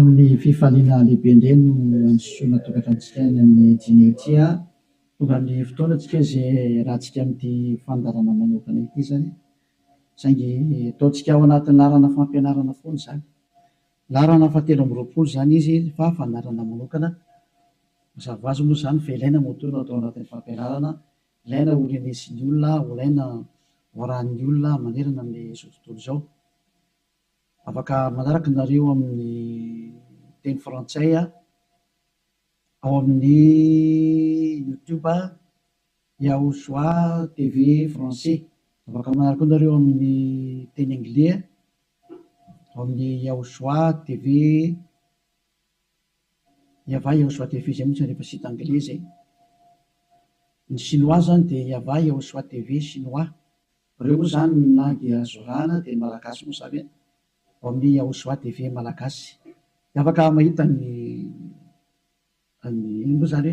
Amin'ny fifaliana lehibe indray no androsoana tokantranontsika any amin'ny dîner ity. Tonga amin'ny fotoana tsika izay iarahantsika amin'ity fandaharana manokana ity izany. Saingy ataontsika ao anatin'ny laharana fampianarana foana izany. Laharana fahatelo amby 20 izany izy fa fandaharana manokana. Mazava ho azy moa izany fa ilaina moa toa no atao anatin'ny fampianarana, ilaina ho renesin'ny olona, ho ilaina ho arahin'ny olona manerana amin'izao tontolo izao. Afaka manaraka nareo amin'ny teny frantsay ao amin'ny youtube Yahushua TV français. Afaka manaraka koa nareo amin'ny teny anglais ao amin'ny Yahushua TV Yahvah Yahushua TV izay mihitsy rehefa site anglais izay. Ny chinois zany dia Yahvah Yahushua TV chinois. Ireo moa izany ny langue azo arahana dia ny malagasy moa izany ao amin'ny Yahushua TV malagasy. Dia afaka mahita ny ny inona moa izany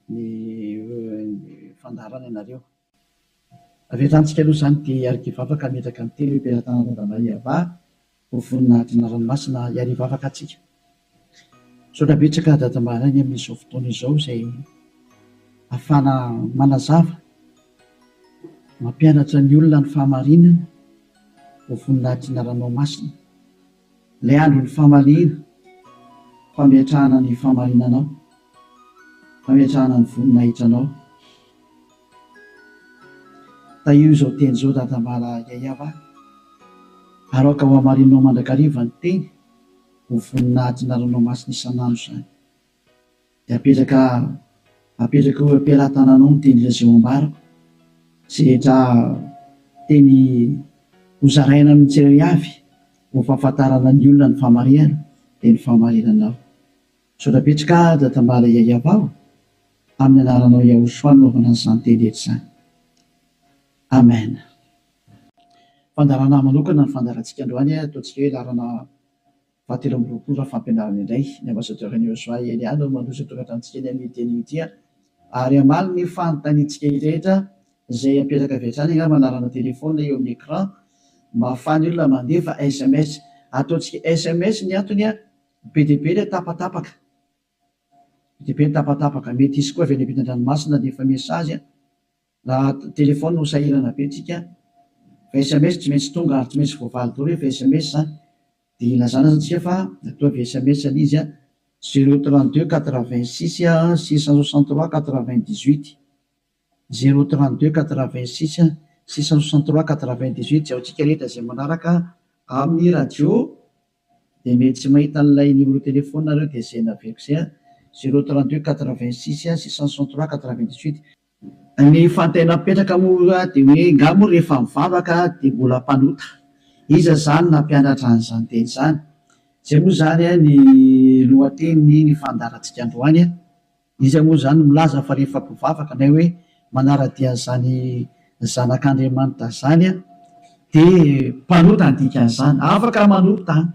hoe ny fandaharana ianareo. Avy hatrany tsika aloha izany dia hiaraka hivavaka hametraka ny teny hoe Belatanana Yahvah ho voninahitry ny anarany masina hiary hivavaka antsika. Misaotra betsaka Dada Maraina amin'izao fotoana izao izay ahafahana manazava, mampianatra ny olona ny fahamarinana ho voninahitry ny anaranao masina. Ilay andron'ny famaliana, fametrahana ny fahamarinanao, fametrahana ny voninahitranao. Tahio izao teny izao Dadamala Yayava, ary aoka ho hamarinao mandrakariva ny teny ho voninahitry ny anaranao masina isan'andro izany. Dia apetraka apetraka eo am-pelatananao ny teny izay ho ambarako, izay rehetra teny hozaraina amin'ny tsirairay avy ho fahafantarana ny olona ny fahamarihana dia ny fahamarinanao. Misaotra betsaka Dadambala Yayava o! Amin'ny anaranao Yahushua no anaovana an'izany teny rehetra izany. Amen. Fandaharana manokana ny fandaharantsika androany, ataontsika hoe laharana fahatelo amby 20 raha fampianarana indray. Ny Ambassadeur an'i Yahushua Elia no mandroso ny tokantranontsika eny amin'ity anio ity ary hamaly ny fanontaniantsika rehetra izay apetraka avy hatrany angamba laharana téléphone eo amin'ny écran mba ahafahan'ny olona mandefa sms. Ataontsika sms ny antony be dia be ilay tapatapaka. Be dia be ny tapatapaka. Mety hisy koa avy any ampitan-dranomasina handefa message. Raha téléphone ho sahirana be tsika. Fa sms tsy maintsy tonga ary tsy maintsy voavaly daholo rehefa sms zany. Dia ilazana zany tsika fa ataovy sms ilay izy an, 0 32 86 663 98. 0 32 86 663 98 izay ho antsika rehetra izay manaraka amin'ny radio. Dia mety tsy mahita an'ilay numéro téléphone nareo dia izay naveriko izay an, 0 32 86 663 98. Ny fanontaniana mipetraka moa dia hoe nga moa rehefa mivavaka dia mbola mpanota? Iza izany nampianatra an'izany teny izany? Izay moa izany ny lohatenin'ny ny fandaharantsika androany an. Iza moa izany no milaza fa rehefa mpivavaka na hoe manara-dia an'izany zanak'Andriamanitra izany dia mpanota ny dikan'izany? Afaka manota an!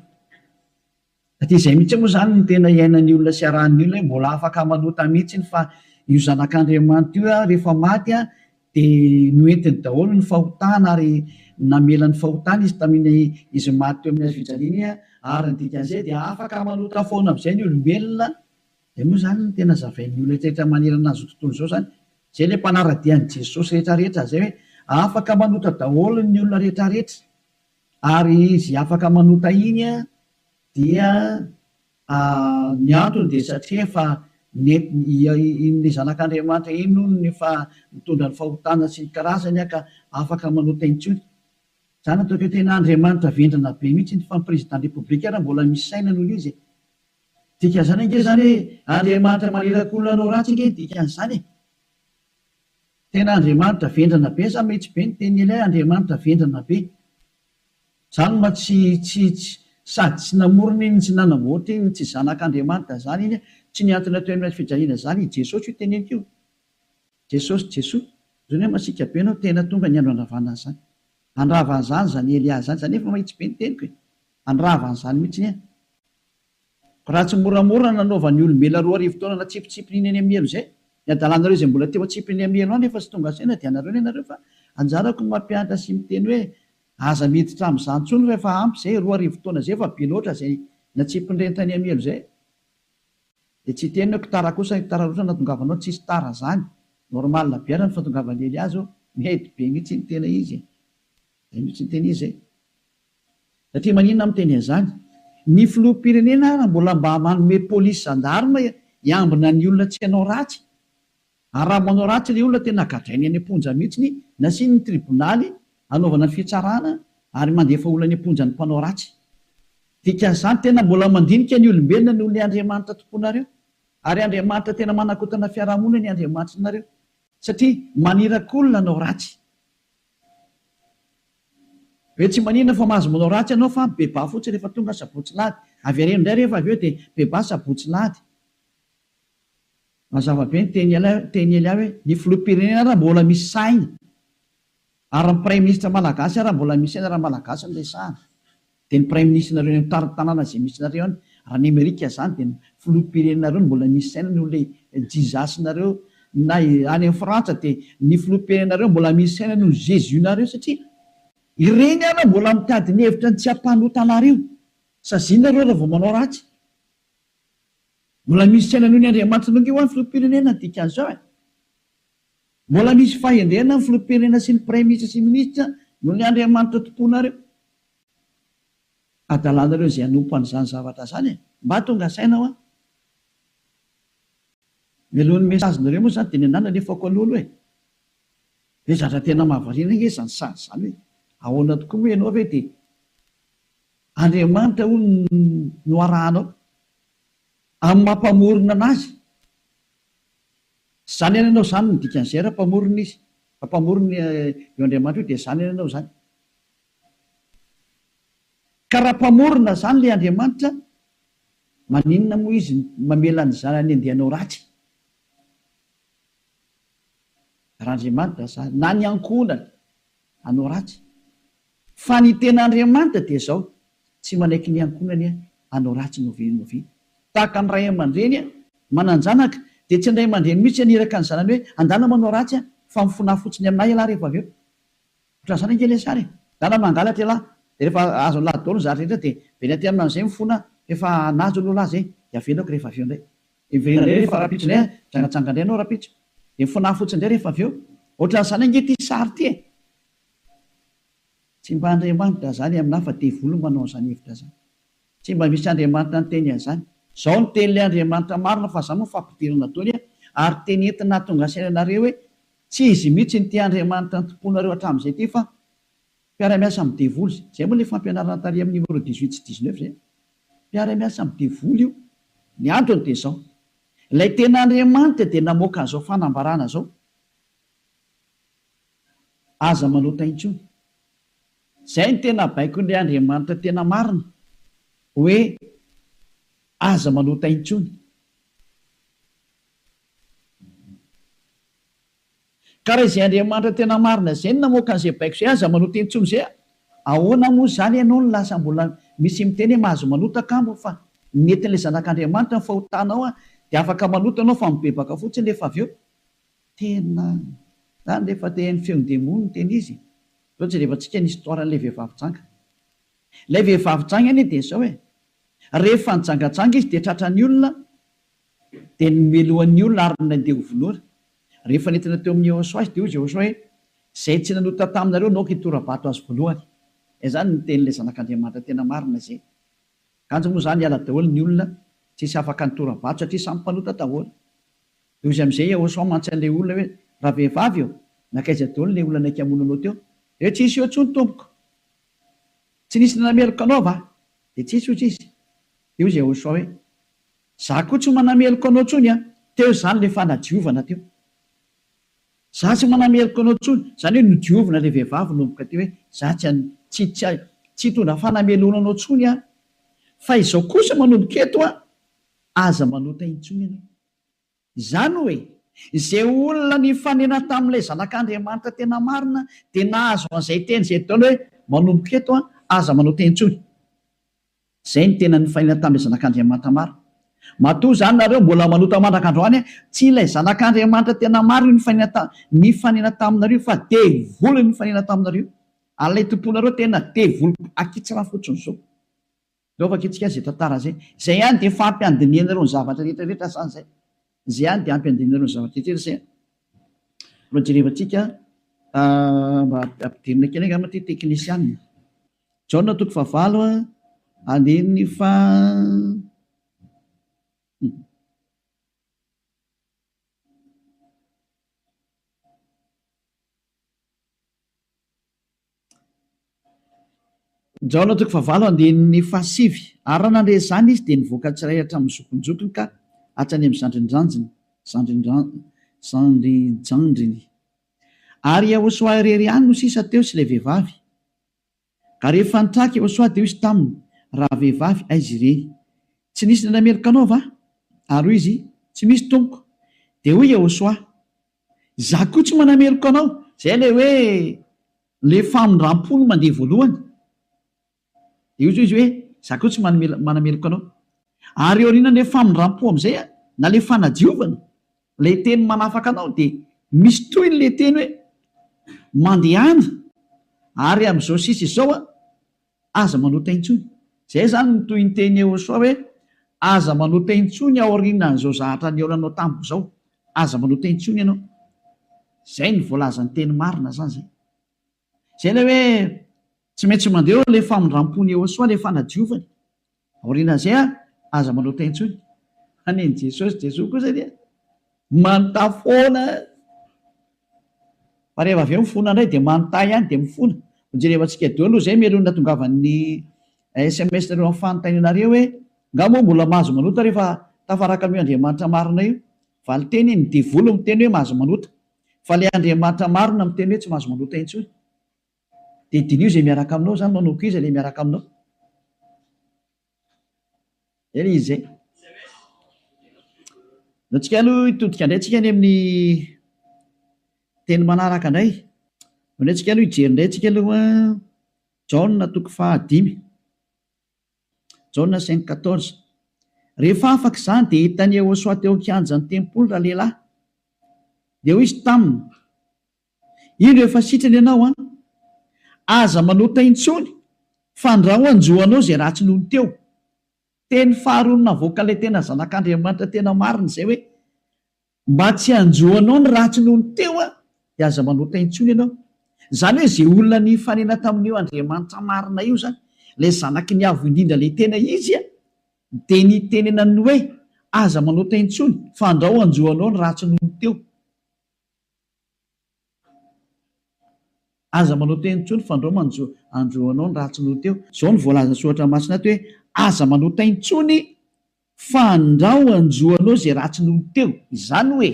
Satria izay mihitsy moa izany no tena iainan'ny olona sy arahan'ny olona hoe mbola afaka manota mihitsy fa io zanak'Andriamanitra io rehefa maty dia noentiny daholo ny fahotana ary namela ny fahotana izy tamin'iny izy maty teo amin'ny hazo fijaliana iny ary ny dikan'izay dia afaka manota foana amin'izay ny olombelona. Izay moa izany no tena zavain'ny olona rehetra manerana an'izao tontolo izao izany. Izay ilay mpanara-dia an'i Jesosy rehetra rehetra izay hoe afaka manota daholo ny olona rehetra rehetra. Ary izy afaka manota iny dia ny antony dia satria efa nentiny iny zanak'Andriamanitra iny hono efa nitondra ny fahotana sy ny karazany ka afaka manota intsony. Izany ataoko hoe tena Andriamanitra vendrana be mihitsy fa ny président république ary mbola misy saina noho izy e. Dikan'izany ange izany hoe Andriamanitra maniraka olona hanao ratsy ange ny dikan'izany e. Tena Andriamanitra vendrana be za mihitsy be ny tenin'i Elia Andriamanitra vendrana be. Zany ma tsy tsy tsy sady tsy namorona iny tsy nanamboatra iny tsy zanak'Andriamanitra zany iny tsy nihantona teo amin'ny hazo fijaliana zany i Jesosy io teneniko io. Jesosy Jesoa. Zany hoe masiaka be anao tena tonga ny andro handravana an'izany. Handrava an'izany zany Elia zany. Zany efa mahitsy be ny teniko e. Handrava an'izany mihitsy ny Raha tsy moramora nanaovan'ny olombelona 2000 taona natsipitsipiny eny amin'ny helo izay, ny adalanareo izay mbola teo atsipiny amin'ny helo any efa tsy tonga saina dia anareo ny anareo fa anjarako ny mampianatra sy miteny hoe aza miditra amin'izany intsony fa efa ampy izay, 2000 taona izay efa be loatra izay. Natsipin'ireny tany amin'ny helo izay. Dia tsy hiteny hoe tara kosa, tara loatra ny nahatongavanao, tsisy tara zany. Normal be ary ny fahatongavan'i Elia zao. Mety be mihitsy ny tena izy e. Zay mihitsy ny tena izy e. Satria maninona aho miteny an'izany? Ny filoham-pirenena ary mbola mba manome polisy gendarme hiambina ny olona tsy hanao ratsy. Ary raha manao ratsy ilay olona tena gadrainy any am-ponja mihitsy nasiany ny tribonaly hanaovana ny fitsarana ary mandefa olona any am-ponja ny mpanao ratsy. Dikan'izany tena mbola mandinika ny olombelona noho ilay Andriamanitra tomponareo. Ary Andriamanitra tena manakotana fiarahamonina ny Andriamanitrinareo. Satria maniraka olona hanao ratsy. Hoe tsy maninona fa mahazo manao ratsy ianao fa beba fotsiny rehefa tonga sabotsy lahady. Avereno indray rehefa avy eo dia beba sabotsy lahady. Mazava be ny teny teny Elia hoe ny filoham-pirenena ara mbola misy saina ary ny praiminisitra malagasy ara mbola misy saina raha malagasy no resahana dia ny praiminisitrinareo any amin'ny tanàna izay misy nareo any raha ny amerika izany dia ny filoham-pirenenareo no mbola misy saina noho ilay Jesus-nareo na any amin'ny frantsa dia ny filoham-pirenenareo mbola misy saina noho ny Jesus-nareo satria ireny ara mbola mitady ny hevitra ny tsy hampanota anareo saziana nareo raha vao manao ratsy. Mbola misy saina noho ny Andriamanitra noho io ny filoham-pirenena ny dikan'izao e! Mbola misy fahendrena ny filoham-pirenena sy ny praiminisitra sy minisitra noho ny Andriamanitra tomponareo. Adalanareo izay hanompo an'izany zavatra izany e! Mba tonga saina hoa! Mialohan'ny message-nareo moa izany dia ny anah nalefako aloha aloha e! Dia zatra tena mahavariana ange izany sary izany hoe ahoana tokoa moa ianao ve dia Andriamanitra hono no arahanao amin'ny maha mpamorona anazy. Izany any ianao izany no dikan'izay raha mpamorona izy. Raha mpamorona io Andriamanitra io dia izany any ianao izany. Ka raha mpamorona izany ilay Andriamanitra, maninona moa izy mamela ny zanany handeha hanao ratsy? Raha Andriamanitra izany, na ny ankohonany hanao ratsy. Fa ny tena Andriamanitra dia izao, tsy manaiky ny ankohonany hanao ratsy n'oviana n'oviana. Tahaka ny ray aman-dreny manan-janaka, dia tsy ny ray aman-dreny mihitsy haniraka ny zanany hoe, andana manao ratsy aho, fa mifonà fotsiny aminà ialahy rehefa avy eo. Ohatran'izany ange ilay sary e! Ndana mangalatra ialahy, dia rehefa azon'ilahy daholo ny zavatra rehetra dia miverina aty aminy amin'izay mifona, f'efa nahazo aloha lahy izay, dia avelako rehefa avy eo indray. Dia miverina indray rehefa rahampitso indray an, mijangajanga indray ianao rahampitso. Dia mifonà fotsiny indray rehefa avy eo. Ohatran'izany ange ity sary ity e! Tsy mba Andriamanitra izany aminà fa devoly no manao an'izany hevitra izany. Tsy mba misy Andriamanitra niteny an'izany. Izao no tenin'ilay Andriamanitra marina fa izany moa fampidirana daholo an, ary teny entina hahatonga saina anareo hoe tsy izy mihitsy ity Andriamanitra nitompoanareo hatramin'izay ity fa mpiara-miasa amin'ny devoly. Izay moa ilay fampianarana tary amin'ny numéro 18 sy 19 izay. Mpiara-miasa amin'ny devoly io. Ny antony dia izao, ilay tena Andriamanitra dia namoaka an'izao fanambarana izao. Aza manota intsony. Izay no tena baikon'ilay Andriamanitra tena marina, hoe aza manota intsony. Ka raha izay Andriamanitra tena marina izay no namoaka an'izay baiko izay, aza manota intsony izay, ahoana moa izany ianao no lasa mbola misy miteny hoe mahazo manota kamo fa nentin'ilay zanak'Andriamanitra ny fahotanao dia afaka manota ianao fa mibebaka fotsiny rehefa avy eo. Tena zany rehefa te haino feon-demony no tena izy e! Zao jerevantsika ny histoire an'ilay vehivavy janga. Ilay vehivavy janga anie dia zao e! Rehefa nijangajanga izy dia tratran'ny olona dia nomelohan'ny olona ary nandeha ho vonoina. Rehefa nentina teo amin'i Yehosua izy dia hoy Yehosua hoe, Izay tsy nanota taminareo no aoka hitora-bato azy voalohany. Izany no tenin'ilay Zanak'Andriamanitra tena marina izay. Kanjo moa izany hiala daholo ny olona tsisy afaka nitora-bato satria samy mpanota daholo. Dia hoy amin'izay Yehosua mantsy an'ilay olona hoe, Ravehivavy ô, nankaiza daholo ilay olona naika hamono anao teo? Dia hoe, Tsisy eo intsony, tompoko. Tsy nisy nanameloka anao va? Dia tsisy, hoy izy. Dia hoy Yehosua hoe, Izaho koa tsy manameloka anao intsony an! Teo izany ilay fanadiovana teo. Izaho tsy manameloka anao intsony. Izany hoe nodiovina ilay vehivavy nanomboka teo hoe, Izaho tsy tsy tsy tsy hitondra fanamelohana anao intsony aho. Fa izao kosa manomboka eto an, aza manota intsony ianao. Izany hoe, izay olona nifanena tamin'ilay Zanak'Andriamanitra tena marina dia nahazo an'izay teny izay daholo hoe, manomboka eto an, aza manota intsony. Izay no tena nifanena tamin'ilay Zanak'Andriamanitra marina. Matoa izany nareo mbola manota mandrak'androany, tsy ilay Zanak'Andriamanitra tena marina io nifanena nifanena taminareo io fa devoly no nifanena taminareo. Ary ilay tomponareo tena devoly akitsirano fotsiny izao. Ndao vakintsika izay tantara izay. Izay ihany dia efa ampy handinihanareo ny zavatra rehetra rehetra izany izay. Izay ihany dia ampy handinihanareo ny zavatra rehetra rehetra izay. Mbola jerevantsika mba ampidirina kely angamba ity teknisianina. Jaona toko fahavalo andininy faha. Jaona toko fahavalo andininy fahasivy Ary raha nandre izany izy, dia nivoaka tsirairay hatramin'ny zokinjokiny ka hatrany amin'ny zandrinjanjiny, zandrinjandriny. Ary Iehôsoa irery ihany no sisa teo sy ilay vehivavy. Ka rehefa nitraka Iehôsoa, dia hoy izy taminy, Ravehivavy, aiza ireny? Tsy nisy nanameloka anao va? Ary hoy izy, Tsy misy, Tompoko. Dia hoy Iehôsoa, Izaho koa tsy manameloka anao. Izay ilay hoe ilay famindram-po no mandeha voalohany. Dia hoy izy hoe, Izaho koa tsy manameloka anao. Ary aorianan'ilay famindram-po amin'izay, na ilay fanadiovana, ilay teny manafaka anao, dia misy tohiny ilay teny hoe, Mandehana, ary amin'izao sisa izao, Aza manota intsony. Zay zany ny tohinteny Yehosua hoe aza manota intsony aorianan'izao zahatra nihaonanao tamiko zao. Aza manota intsony ianao. Zay ny voalazan'ny teny marina zany zay. Zay ilay hoe tsy maintsy mandeha eo ilay famindrampon'i Yehosua, ilay fanadiovany. Aorianan'izay an, aza manota intsony. Fa nen'i Jesosy, Jesoa kosa dia manontà foana. Fa rehefa avy eo mifona indray dia manontà ihany dia mifona. Hojerevantsika daholo aloha izay mialoha ny nahatongavan'ny sms nareo amin'ny fanontanianareo hoe nga moa mbola mahazo manota rehefa tafaraka amin'io Andriamanitra marina io? Valinteny, ny devoly miteny hoe mahazo manota. Fa ilay Andriamanitra marina miteny hoe tsy mahazo manota intsony. Dia diniho izay miaraka aminao izany, manomboka iza ilay miaraka aminao? Zay ilay izy zay. Ndao tsika aloha hitodika indray tsika any amin'ny teny manaraka indray. Ndao indray tsika aloha hijery indray tsika aloha Jaona toko fahadimy. Jaona 5:14. Rehefa afaka izany dia hitan'i Yehosua teo an-kianjan'ny tempoly ralehilahy. Dia hoy izy taminy, Indro efa sitrana ianao an! Aza manota intsony fa ndrao hanjo anao izay ratsy nony teo. Teny faharoa navoakan'ilay tena zanak'Andriamanitra tena marina izay hoe, mba tsy hanjo anao ny ratsy nony teo an, dia aza manota intsony ianao. Izany hoe izay olona nifanena tamin'io Andriamanitra marina io izany, ilay zanaky ny Avo Indrindra ilay tena izy an, dia nitenenany hoe, aza manota intsony fa ndrao hanjo anao ny ratsy nony teo. Aza manao teny intsony fandrao manjo andro anao ny ratsy noho teo. Zao no voalazan'ny soratra masina ato hoe aza manota intsony fandrao anjo anao izay ratsy noho teo. Izany hoe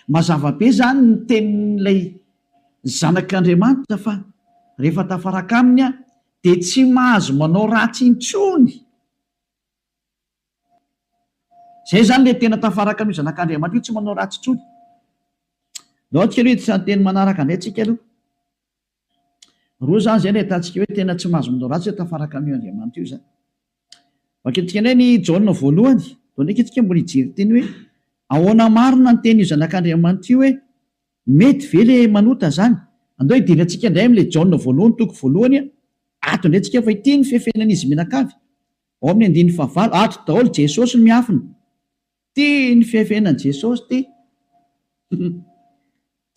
mazava be izany ny tenin'ilay zanak'Andriamanitra fa rehefa tafaraka aminy aho dia tsy mahazo manao ratsy intsony. Zay zany le tena tafaraka amin'io zanak'Andriamanitra io tsy manao ratsy intsony. Ndao tsika aloha hiditra ny teny manaraka indray tsika aloha. Roa zany zay no ahitantsika hoe tena tsy mahazo manao ratsy hoe tafaraka amin'io Andriamanitra io zany. Vakintsika indray ny Jaona voalohany. Ndao ndraiky tsika mbola hijery teny hoe ahoana marina ny tenin'io zanak'Andriamanitra io hoe mety ve le manota zany? Andao hidirantsika indray amin'ilay Jaona voalohany toko voalohany ato indray tsika fa ity ny fefenan'izy mianakavy. Ao amin'ny andininy fahavalo, ato daholo Jesosy no miafina. Ty ny fiafenan'i Jesosy ty.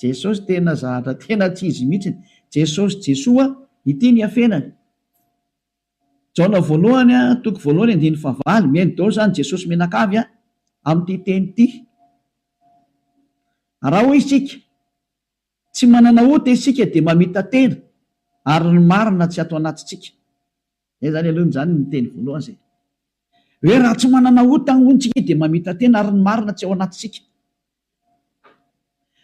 Jesosy tena zahatra tena tsy izy mihitsiny. Jesosy Jesoa, ity ny iafenany. Jaona voalohany toko voalohany andininy fahavalo, mihaino daholo izany Jesosy mianakavy amin'ity teny ity. Raha hoy isika, tsy manana ota isika dia mamita-tena ary ny marina tsy ato anatintsika. Zay zany aloha zany ny teny voalohany zay. Hoe raha tsy manana ota hono tsika dia mamita-tena ary ny marina tsy ao anatintsika.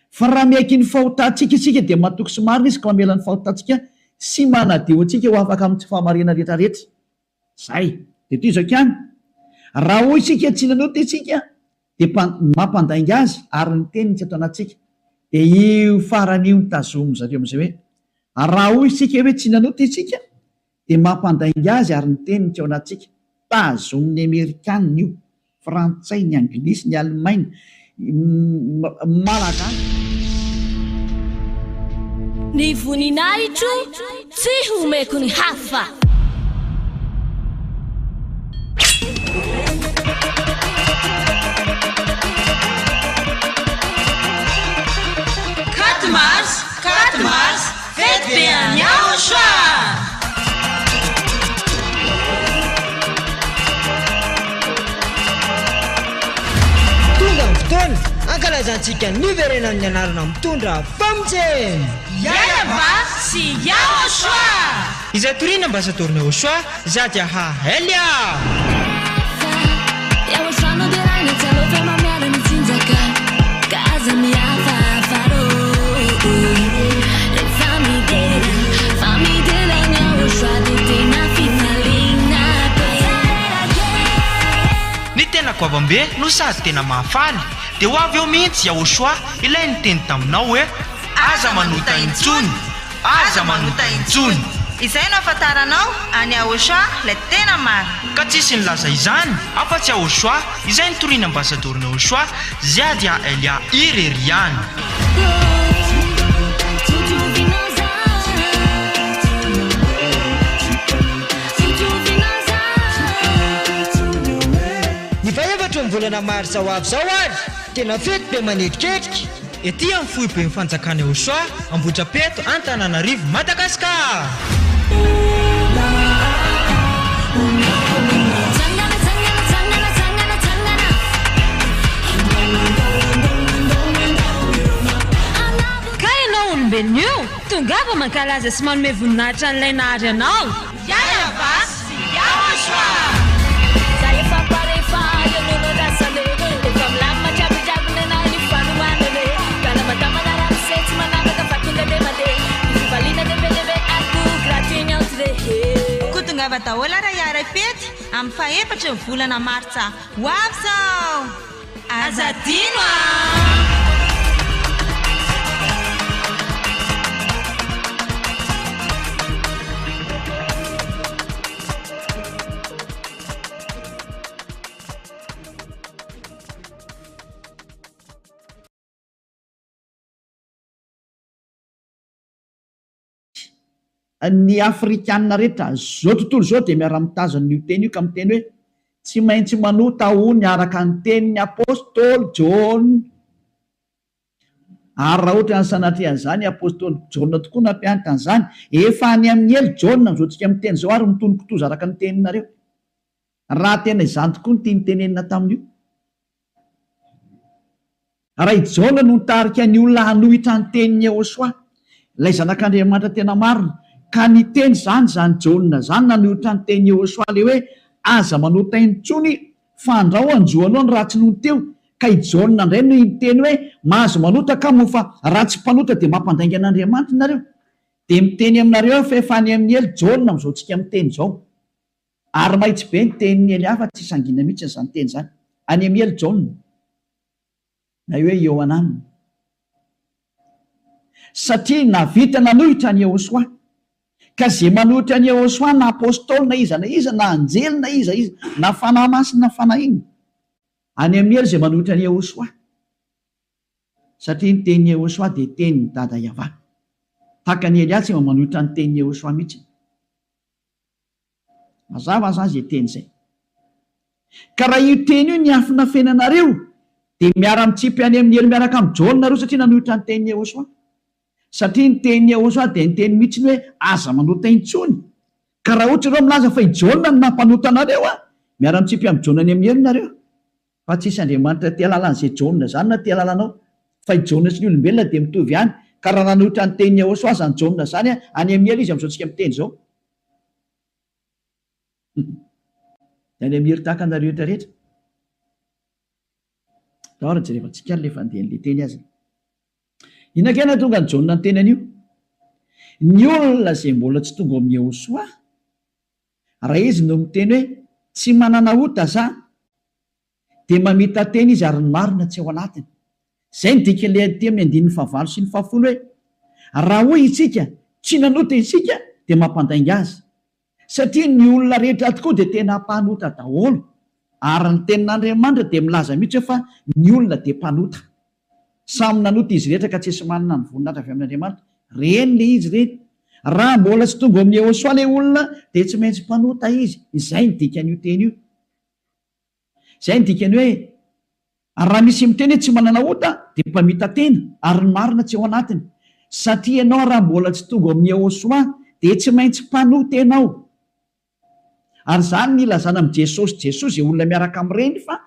Fa raha miaiky ny fahotantsika isika dia matoky sy marina izy ka mamela ny fahotantsika sy manadio antsika ho afaka amin'ny tsy fahamarinana rehetra rehetra. Zay. Dia toy izao ihany. Raha hoy isika tsy nanota isika dia mampandainga azy ary ny teniny tsy ato anatintsika. Dia io farany io no tazomin-dry zareo amin'izay hoe raha hoy isika hoe tsy nanota isika dia mampandainga azy ary ny teniny tsy ao anatintsika. Tazomin'ny Amerikanina io, Frantsay, ny Anglisy, ny Alemaina, Malagasy. Ny voninahitro tsy homeko ny hafa. Quatre mars, quatre mars, fety be any Aotra! Tonga ny fotoana hankalazantsika ny niverenan'ny anarana mitondra famonjena! Yahweh sy Yahoshua! Izay toriana Ambasadaorin'i Yahoshua, Zadiaha Elia! Ny tena goavambe no sady tena mahafaly, dia ho avy eo mihitsy Yahoshua ilay niteny taminao hoe, Aza manota intsony! Aza manota intsony! Izay no ahafantaranao an'i Yahoshua ilay tena marina. Ka tsisy nilaza izany afa-tsy Yahoshua izay nitorian'ny ambasadorin'i Yahoshua, Ziadia Elia irery ihany. Ny fahefatry ny volana marsa ho avy izao ary tena fety be manetriketrika. Ety amin'ny foiben'ny fanjakana Eosoa, Ambohidrapeto, Antananarivo, Madagasikara. Ka ianao olombelona io, tongava mankalaza sy manome voninahitra an'ilay nahary anao. Yahweh sy Yahoshua! Za efa pare fa eo nono rasana e Efa milamina jiaby jiaby nenah ny fanomanana e Kalamadamana ramose tsy manavaka fa tonga de mandeha Ny fifaliana de be de be ary koa gratuit ny entrée he. Koa tongava daholo ary hiara-hifety amin'ny fahefatry ny volana martsa ho avy izao! Aza adino an! Ny Afrikanina rehetra, zao tontolo izao dia miara-mitazona io teny io ka miteny hoe, tsy maintsy manota hono araka ny tenin'ny Apostoly Jaona. Ary raha ohatra ny sanatria an'izany, Apostoly Jaona tokoa nampianatra an'izany. Efa any amin'ny helo Jaona amin'izao tsika miteny izao ary mitono kitoza araka ny teninareo. Raha tena izany tokoa no tiany tenenina tamin'io. Raha i Jaona no nitarika ny olona hanohitra ny tenin'i Yehosua, ilay Zanak'Andriamanitra tena marina, ka niteny izany izany Jaona izany nanohitra ny tenin'i Yehosua ilay hoe, Aza manota intsony fa andrao hanjo anao ny ratsy nony teo, ka i Jaona indray no niteny hoe, Mahazo manota ka moa fa raha tsy mpanota dia mampandainga an'Andriamanitra nareo. Dia miteny aminareo aho fa efa any amin'ny helo Jaona amin'izao tsika miteny izao. Ary mahitsy be ny tenin'i Elia fa tsy sangiana mihitsy izany teny izany. Any amin'i Ely Jaona, na hoe Iohanana. Satria nahavita nanohitra an'i Yehosua. Ka izay manohitra an'i Yehosua na apostoly na iza na iza, na anjely na iza iza, na fanahy masina na fanahy inona. Any amin'i Ely izay manohitra an'i Yehosua. Satria ny tenin'i Yehosua dia tenin'i Dada Yavah. Tahaka an'i Elia tsy mba manohitra ny tenin'i Yehosua mihitsy. Mazava zany zay teny zay. Ka raha io teny io niafinafenanareo dia miara-mitsipy any amin'ny helo miaraka amin'i Jaona nareo satria nanohitra ny tenin'i Yehosua. Satria ny tenin'i Yehosua dia niteny mihitsy ny hoe aza manota intsony. Ka raha ohatra ianareo milaza fa i Jaona no nampanota anareo an, miara-mitsipy amin'i Jaona any amin'ny helo nareo. Fa tsisy Andriamanitra tia lalan'izay Jaona izany na tia lalanao. Fa i Jaona sy ny olombelona dia mitovy ihany. Ka raha nanohitra ny tenin'i Yehosua izany Jaona izany an, any amin'ny helo izy amin'izao tsika miteny izao. Dia any amin'ny helo tahaka anareo rehetra rehetra. Tao ary jerevantsika ary ilay fandehan'ilay teny aza. Inona kay nahatonga an'i Jaona niteny an'io? Ny olona izay mbola tsy tonga ao amin'i Yehosua, Raha izy no miteny hoe tsy manana ota za dia mamita-tena izy ary ny marina tsy ao anatiny. Izay no dikan'ilay aty amin'ny andininy fahavalo sy ny fahafolo hoe raha hoy isika tsy nanota isika dia mampandainga azy. Satria ny olona rehetra tokoa dia tena mpanota daholo ary ny tenin'Andriamanitra dia milaza mihitsy hoe fa ny olona dia mpanota. Samy nanota izy rehetra ka tsisy manana ny voninahitra avy amin'Andriamanitra. Reny le izy reny. Raha mbola tsy tonga ao amin'i Yehosua le olona dia tsy maintsy mpanota izy. Izay ny dikan'io teny io. Izay ny dikany hoe ary raha misy miteny hoe tsy manana ota dia mpamita-tena ary ny marina tsy ao anatiny. Satria ianao raha mbola tsy tonga ao amin'i Yehosua dia tsy maintsy mpanota ianao. Ary izany ny ilazana amin'i Jesosy Jesoa izay olona miaraka amin'ireny fa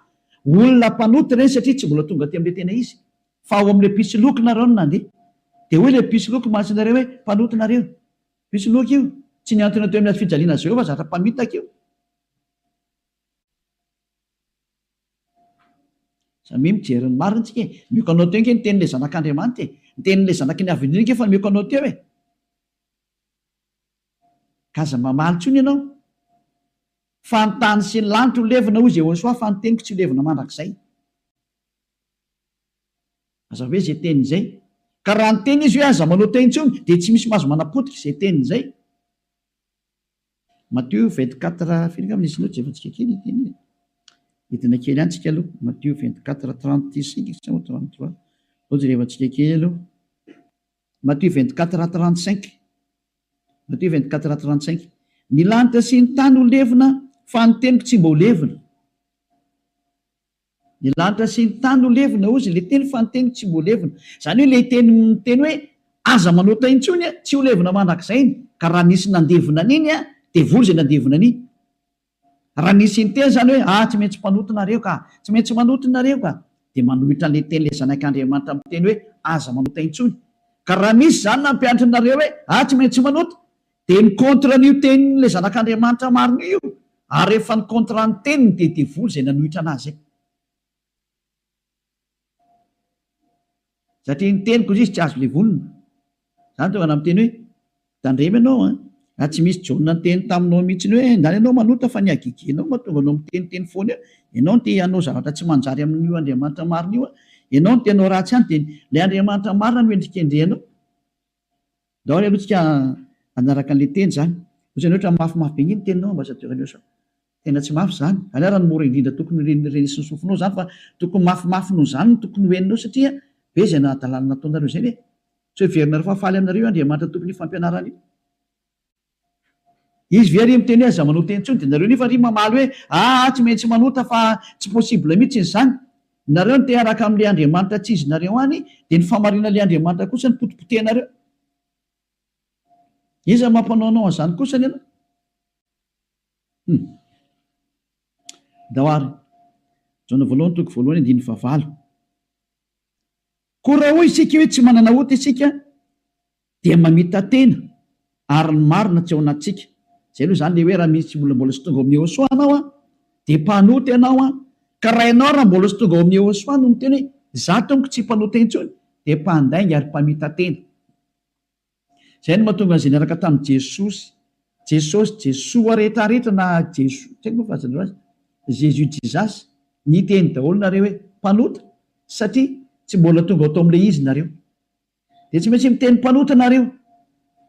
olona mpanota ireny satria tsy mbola tonga aty amin'ilay tena izy fa ao amin'ilay mpisoloky nareo no nandeha. Dia hoy ilay mpisoloky mantsy nareo hoe mpanota nareo. Mpisoloky io. Tsy nihantona teo amin'ny hazofijaliana azy ireo fa zatra mpamitaka io. Samia mijery ny marina tsika e! Mioko anao teo ange ny tenin'ilay zanak'Andriamanitra e! Ny tenin'ilay zanaky ny Avo Indrindra ange efa mioko anao teo e! Ka aza mamaly intsony ianao. Fa ny tany sy ny lanitra ho levona hoy Jehosoa fa ny teniko tsy ho levona mandrakizay. Aza hoe izay teniny izay. Ka raha niteny izy hoe aza manao teny intsony dia tsy misy mahazo manapotika izay teniny izay. Matio 24 firy angamba nisy note jerevantsika kely ity anie. Hidina kely ihany tsika aloha. Matio 24 35 sa 33. Aleo jerevantsika kely aloha. Matio 24 35. Matio 24 35. Ny lanitra sy ny tany ho levona fa ny teniko tsy mba ho levona. Ny lanitra sy ny tany ho levona hozy ilay teny fa ny teniko tsy mba ho levona. Izany hoe ilay teny miteny hoe aza manota intsony tsy ho levona mandrakizay iny. Ka raha nisy nandevona an'iny devoly izay nandevona an'iny. Raha nisy niteny izany hoe ah tsy maintsy mpanota nareo ka, tsy maintsy manota nareo ka, dia manohitra an'ilay teny ilay zanak'Andriamanitra miteny hoe aza manota intsony. Ka raha misy izany nampianatra anareo hoe ah tsy maintsy manota, dia mi-contre an'io tenin'ilay zanak'Andriamanitra marina io io, ary rehefa ni-contre ny teniny dia devoly izay nanohitra an'azy. Satria ny teniko izy tsy azo levonina. Zany tonga namiteny hoe tandremo ianao an, raha tsy misy Jaona niteny taminao mihitsiny hoe ndany ianao manota fa ny hagegenao mahatonga anao miteniteny foana eo, ianao no te hanao zavatra tsy manjary amin'io Andriamanitra marina io an, ianao no te hanao ratsy any dia ilay Andriamanitra marina no endrikendrehanao. Ndao ary aloha tsika hanaraka an'ilay teny izany. Ohatrany hoe ohatran'ny mafimafy be nge ny teninao Ambassadeur Niosa. Tena tsy mafy izany. Izany ary no mora indrindra tokony ho renesin'ny sofinao izany fa tokony mafimafy noho izany no tokony ho henonao satria be izay nahadalana nataonareo izay ve? Tsy heverinareo fa faly aminareo io Andriamanitra tompon'io fampianarana io? Izy ve ary miteny hoe aza manota intsony dia nareo nefa ary mamaly hoe aa tsy maintsy manota fa tsy possible mihitsy izany. Nareo no te hiaraka amin'ilay Andriamanitra tsy izy nareo any dia ny fahamarinan'ilay Andriamanitra kosa no potipotehinareo. Iza no mampanao anao an'izany kosany ianao? Hum. Ndao ary. Jaona voalohany toko voalohany andininy fahavalo. Koa raha hoy isika hoe tsy manana ota isika dia mamita-tena ary ny marina tsy ao anatintsika. Izay aloha izany ilay hoe raha misy olona mbola tsy tonga ao amin'i Yehosua ianao an, dia mpanota ianao an, ka raha ianao raha mbola tsy tonga ao amin'i Yehosua no miteny hoe izaho tompoko tsy mpanota intsony dia mpandainga ary mpamita-tena. Izay no mahatonga an'izay niaraka tamin'i Jesosy, Jesosy, Jesoa rehetrarehetra na Jeso, tsy haiko moa filazanareo azy, Jésus Jesus, niteny daholo nareo hoe mpanota satria tsy mbola tonga ao tao amin'ilay izy nareo. Dia tsy maintsy miteny mpanota nareo.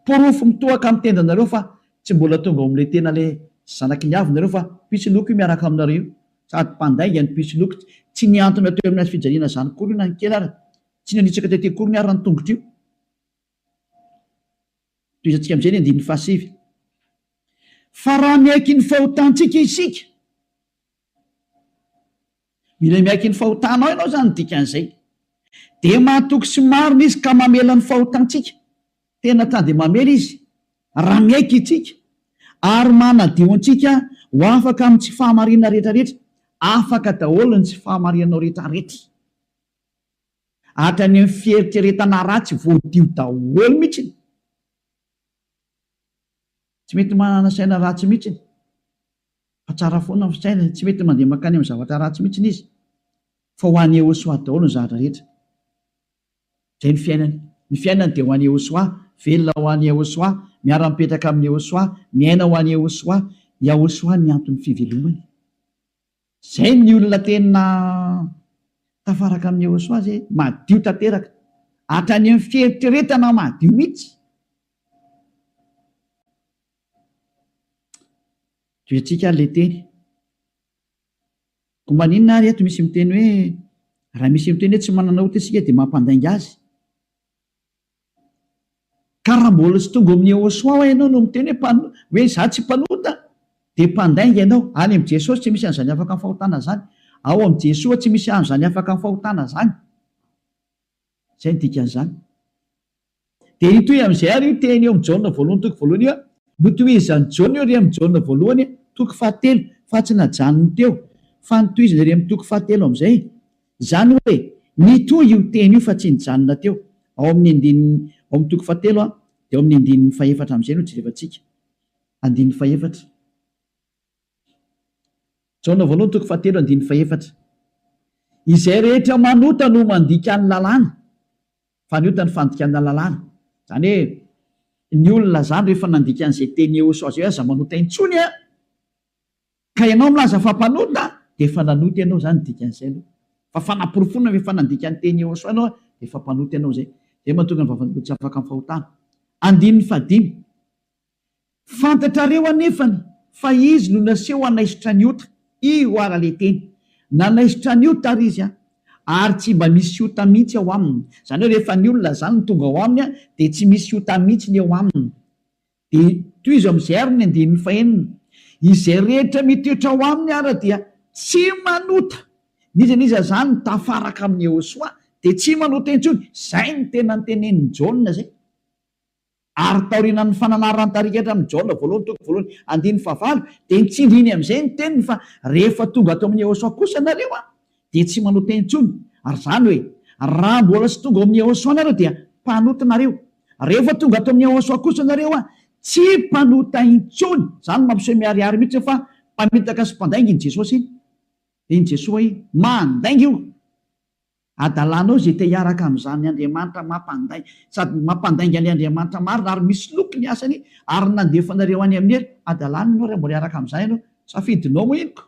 Porofo mitohaka amin'ny tendanareo fa tsy mbola tonga ao amin'ilay tena ilay zanaky ny avo nareo fa mpisoloky io miaraka aminareo io. Sady mpandainga ny mpisoloky. Tsy nihantona teo amin'ny hazo fijaliana izany akory io na ny kely ara. Tsy nanitsaka tety akory ny ara ny tongotra io. Tohizantsika amin'izay ny andininy fahasivy. Fa raha miaiky ny fahotantsika isika, mila miaiky ny fahotanao ianao izany ny dikan'izay, dia mahatoky sy marina Izy ka mamela ny fahotantsika. Tena ta dia mamela Izy raha miaiky isika, ary manadio antsika ho afaka amin'ny tsy fahamarinana rehetrarehetra. Afaka daholo ny tsy fahamarinanao rehetrarehetra. Hatrany amin'ny fieritreretana ratsy voadio daholo mihitsy. Tsy mety manana saina ratsy mihitsy. Fa tsara foana ny fisainany, tsy mety mandeha mankany amin'ny zavatra ratsy mihitsy izy. Fa ho an'i Yehosua daholo ny zavatra rehetra. Izay ny fiainany. Ny fiainany dia ho an'i Yehosua, velona ho an'i Yehosua, miara-mipetraka amin'i Yehosua, miaina ho an'i Yehosua. Yahosua ny anton'ny fivelomany. Zay ny olona tena tafaraka amin'i Yehosua zay, madio tanteraka. Hatrany amin'ny fieritreretana madio mihitsy. Tohiantsika ary ilay teny. Koa maninona ary eto misy miteny hoe raha misy miteny hoe tsy manana ota isika dia mampandainga azy. Ka raha mbola tsy tonga ao amin'i Yehosua hoa ianao no miteny hoe mpano, hoe izaho tsy mpanota, dia mpandainga ianao. Any amin'i Jesosy tsy misy an'izany afaka amin'ny fahotana izany. Ao amin'i Jesoa tsy misy an'izany afaka amin'ny fahotana izany. Izay no dikan'izany. Dia hitohy amin'izay àry io teny eo amin'ny Jaona voalohany toko voalohany io, notohizan'i Jaona io ery amin'ny Jaona voalohany toko fahatelo, fa tsy najanony teo, fa notohizany ery amin'ny toko fahatelo amin'izay. Izany hoe, nitohy io teny io fa tsy nijanona teo. Ao amin'ny andininy, ao amin'ny toko fahatelo, dia ao amin'ny andininy fahefatra amin'izay no jerevantsika. Andininy fahefatra. Jaona voalohany toko fahatelo andininy fahefatra. Izay rehetra manota no mandika ny lalàna. Fa ny ota ny fandikana lalàna. Izany hoe ny olona izany rehefa nandika an'izay teny Yehosua izay hoe aza manota intsony an! Ka ianao milaza fa mpanota dia efa nanota ianao izany ny dikan'izay aloha. Fa fanaporofoana fa efa nandika ny teny Yehosua ianao dia efa mpanota ianao izay. Izay mahatonga ny vavan'olona tsy afaka amin'ny fahotana. Andininy fahadimy. Fantatrareo anefany fa izy no naseho hanaisotra ny ota, io ara le teny. Nanaisotra ny ota ary izy an, ary tsy mba misy ota mihitsy ao aminy. Izany hoe rehefa ny olona izany no tonga ao aminy an, dia tsy misy ota mihitsy ny eo aminy. Dia tohizo amin'izay ary ny andininy fahenina. Izay rehetra mitoetra ao aminy ara dia tsy manota. N'iza n'iza izany tafaraka amin'i Yehosua dia tsy manota intsony. Izay no tena notenenin'i Jaona izay. Ary taorianan'ny fananaran'ny tarika hatramin'i Jaona voalohany toko voalohany andininy fahavalo dia nitsindriny amin'izay ny teniny fa rehefa tonga ato amin'i Yehosua kosa nareo an dia tsy manota intsony ary izany hoe raha mbola tsy tonga ao amin'i Yehosua nareo dia mpanota nareo rehefa tonga ato amin'i Yehosua kosa nareo an tsy mpanota intsony izany mampiseho miharihary mihitsy fa mpamitaka sy mpandainga iny Jesosy iny iny Jesoa iny mandainga io Adalanao izay te hiaraka amin'izany Andriamanitra mampandainga sady mampandainga an'ilay Andriamanitra marina ary misoloky ny asany ary nandefa anareo any amin'ny helo. Adalana ianao raha mbola hiaraka amin'izany ianao. Safidinao moa iny ko.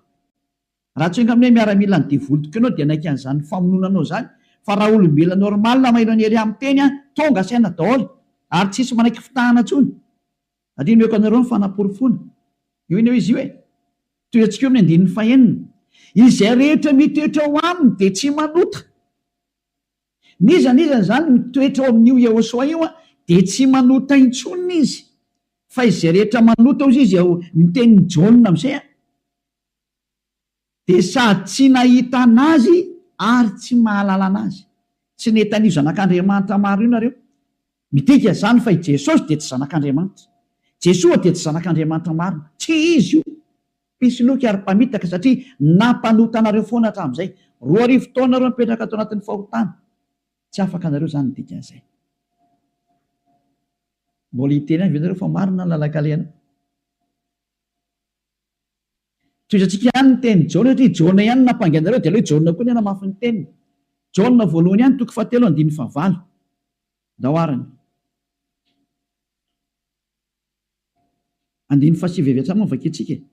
Raha tsy enga amin'ny hoe miaramilan'ny devoly tokoa ianao dia hanaiky an'izany famonoana anao izany fa raha olombelona normal maheno an'i Elia miteny an, tonga saina daholo ary tsisy manaiky fitahana intsony. Ary omeko anareo ny fanaporofoana. Io anie izy io e! Tohiantsika eo amin'ny andininy fahenina. Izay rehetra mitoetra ao aminy dia tsy manota. N'iza n'iza izany mitoetra ao amin'io Yehosua io dia tsy manota intsony izy. Fa izay rehetra manota hozy izy ao ny tenin'i Jaona amin'izay an, dia sady tsy nahita an'azy ary tsy mahalala an'azy. Tsy nahita an'io Zanak'Andriamanitra maro io nareo. Midika izany fa i Jesosy dia tsy Zanak'Andriamanitra. Jesoa dia tsy Zanak'Andriamanitra marina. Tsy Izy io. Mpisoloky ary mpamitaka satria nampanota anareo foana hatramin'izay. 2000 taona nareo nipetraka tao anatin'ny fahotana. Tsy afaka anareo izany ny dikan'izay. Mbola hiteny ihany ve nareo fa marina ny lalan-kalehanao? Tohizantsika ihany ny tenin'i Jaona satria Jaona ihany no nampangy anareo dia aleo Jaona koa ny hanamafy ny teniny. Jaona voalohany ihany toko fahatelo andininy fahavalo. Ndao arany. Andininy fahasivy avy hatrany moa no vakintsika e.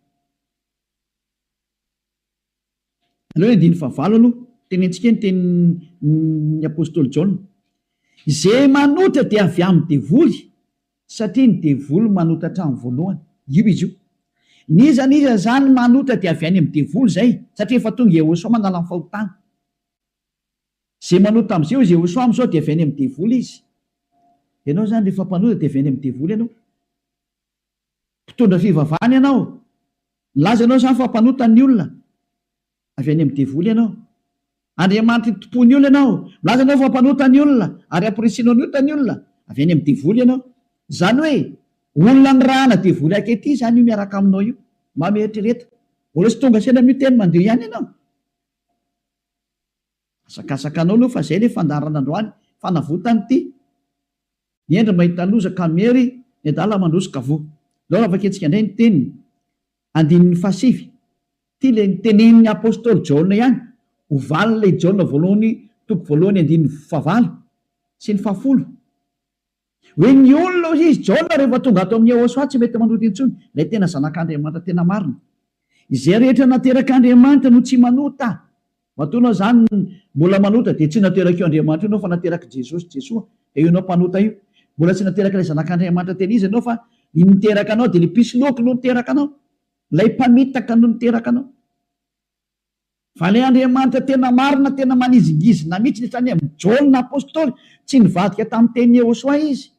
Aleo ny andininy fahavalo aloha, tenentsika ny tenin'ny apostoly Jaona. Izay manota dia avy amin'ny devoly, satria ny devoly manota hatramin'ny voalohany. Io izy io. N'iza n'iza izany manota dia avy any amin'ny devoly izay, satria efa tonga Yehosua manala ny fahotana. Izay manota amin'izay hoy Yehosua amin'izao dia avy any amin'ny devoly izy. Ianao izany rehefa mpanota dia avy any amin'ny devoly ianao. Mpitondra fivavahana ianao. Milaza ianao izany fa mpanota ny olona. Avy any amin'ny devoly ianao. Andriamanitry ny tompon'ny olona ianao. Milaza ianao fa mpanota ny olona ary amporisihinao ny ota ny olona. Avy any amin'ny devoly ianao. Izany hoe olona nirahana devoly ankehitriny izany io miaraka aminao io. Mba mieritrereta. Mbola tsy tonga saina amin'io teny mandio ihany ianao. Asakasaka anao aloha fa zay le fandaharana androany, fanavotana ity. Ny hendry mahita loza ka miery, ny adala mandroso ka voa. Ndao raha vakintsika indray ny teniny, andininy fahasivy. Ity le nitenenin'ny apostoly Jaona ihany, ho valin'ilay Jaona voalohany toko voalohany andininy fahavalo sy ny fahafolo. Hoe ny olona hoy izy, Jaona rehefa tonga ato amin'i Yehosua tsy mety manota intsony, ilay tena zanak'Andriamanitra tena marina. Izay rehetra naterak'Andriamanitra no tsy manota. Matoa ianao izany mbola manota dia tsy naterak'io Andriamanitra io ianao fa naterak'i Jesosy, Jesoa, dia io ianao mpanota io. Mbola tsy naterak'ilay zanak'Andriamanitra tena izy ianao fa ny niteraka anao dia ilay mpisoloky no niteraka anao. Ilay mpamitaka no niteraka anao. Fa ilay Andriamanitra tena marina, tena manizingizina mihitsy, hatrany amin'i Jaona Apostoly, tsy nivadika tamin'ny tenin'i Yehosua izy.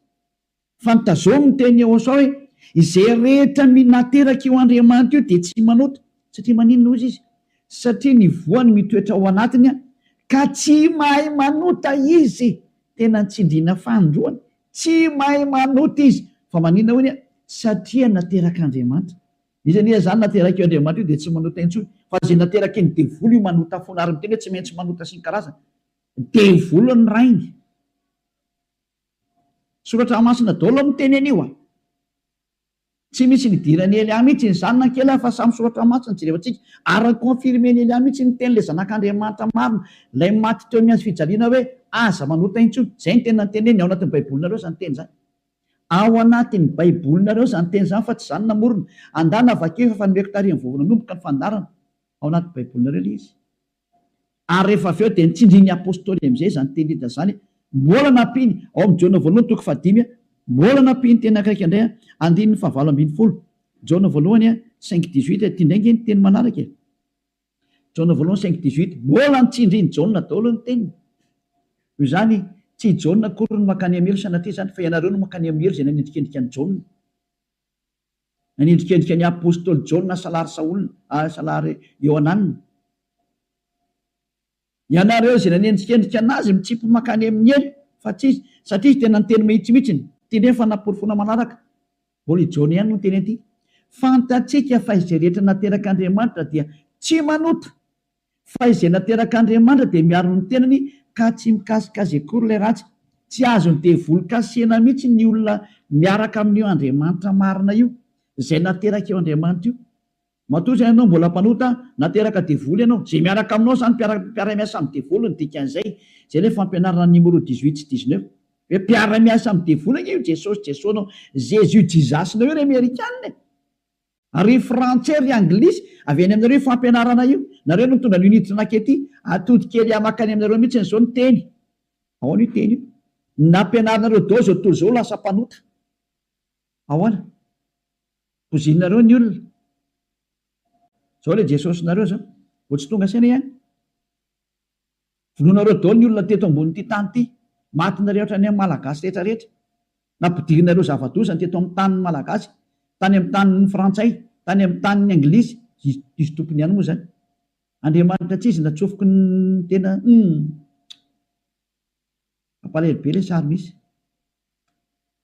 Fa notazomy ny tenin'i Yehosua hoe, Izay rehetra nateraka io Andriamanitra io dia tsy manota. Satria maninona hozy izy? Satria ny voany mitoetra ao anatiny ka tsy mahay manota izy. Tena nitsindriana fanindroany. Tsy mahay manota izy. Fa maninona hoy ny? Satria naterak'Andriamanitra. Izy anie izany naterak'io Andriamanitra io dia tsy manota intsony. Fa izay nateraky ny devoly io manota foana ary miteny hoe tsy maintsy manota sy ny karazany. Devoly ny rainy. Soratra masina daholo miteny an'io a! Tsy misy nidiran'i Elia mihitsy izany na kely ary fa samy soratra masina jerevantsika ary ni-confirmer-n'i Elia mihitsy ny tenin'ilay zanak'Andriamanitra marina ilay maty teo amin'ny hazo fijaliana hoe aza manota intsony. Izay no tena noteneniny ao anatin'ny baibolinareo izany teny izany. Ao anatin'ny baibolinareo izany teny izany fa tsy izaho no namorona. Andana vakio efa fa nomeko tary vao nanomboka ny fandaharana. Ao anaty baibolinareo ilay izy. Ary rehefa avy eo dia nitsindrin'ny Apostoly amin'izay izany teny rehetra izany, mbola nampiany, ao amin'ny Jaona voalohany toko fahadimy, mbola nampiany teny akaiky indray, andininy fahavalo ambin'ny folo, Jaona voalohany cinq dix-huit, ity indray ange ny teny manaraka e! Jaona voalohany cinq dix-huit, mbola nitsindrin'i Jaona daholo ny teniny. Noho izany, tsy i Jaona akory no mankany amin'ny helo sanatria izany, fa ianareo no mankany amin'ny helo izay nanendrikendrika an'i Jaona. Nanendrikendrika ny apostoly Jaona salary Saola, salary Iohanana. Ianareo izay nanendrikendrika anazy mitsipy mankany amin'ny helo fa tsy izy, satria izy tena niteny mahitsy-mihitsiny. Ity indray ny fanaporofoana manaraka. Mbola i Jaona ihany no niteny an'ity. Fantatsika fa izay rehetra naterak'Andriamanitra dia tsy manota. Fa izay naterak'Andriamanitra dia miaro ny tenany ka tsy mikasika azy akory ilay ratsy. Tsy azon'ny devoly kasihina mihitsy ny olona miaraka amin'io Andriamanitra marina io, izay naterak'io Andriamanitra io. Matoa izany ianao mbola mpanota, nateraka devoly ianao. Izay miaraka aminao izany mpiara-miasa amin'ny devoly ny dikan'izay. Izay ilay fampianarana numéro dix-huit sy dix-neuf. Hoe mpiara-miasa amin'ny devoly ange io Jesosy Jesoa-nao, Jésus Jesus-nao io ry Amerikana e! Ry frantsay ry anglisy, avy any aminareo io fampianarana io. Nareo no nitondra an'io niditra nankety. Atody kely hamaky any aminareo mihitsy izao ny teny. Ahoana io teny io? Nampianarinareo daholo izao tontolo izao lasa mpanota. Ahoana? Pozininareo ny olona. Izao ilay Jesosinareo izao. Vao tsy tonga saina ihany. Vonoinareo daholo ny olona teto ambonin'ity tany ity. Matinareo hatrany amin'ny Malagasy rehetra rehetra. Nampidirinareo zava-doza ny teto amin'ny tanin'ny Malagasy, tany amin'ny tanin'ny Frantsay, tany amin'ny tanin'ny Anglisy, izy izy tompony ihany moa izany. Andriamanitra tsy izy natsofoky ny tena humm. Mampalahelo be ilay sary misy.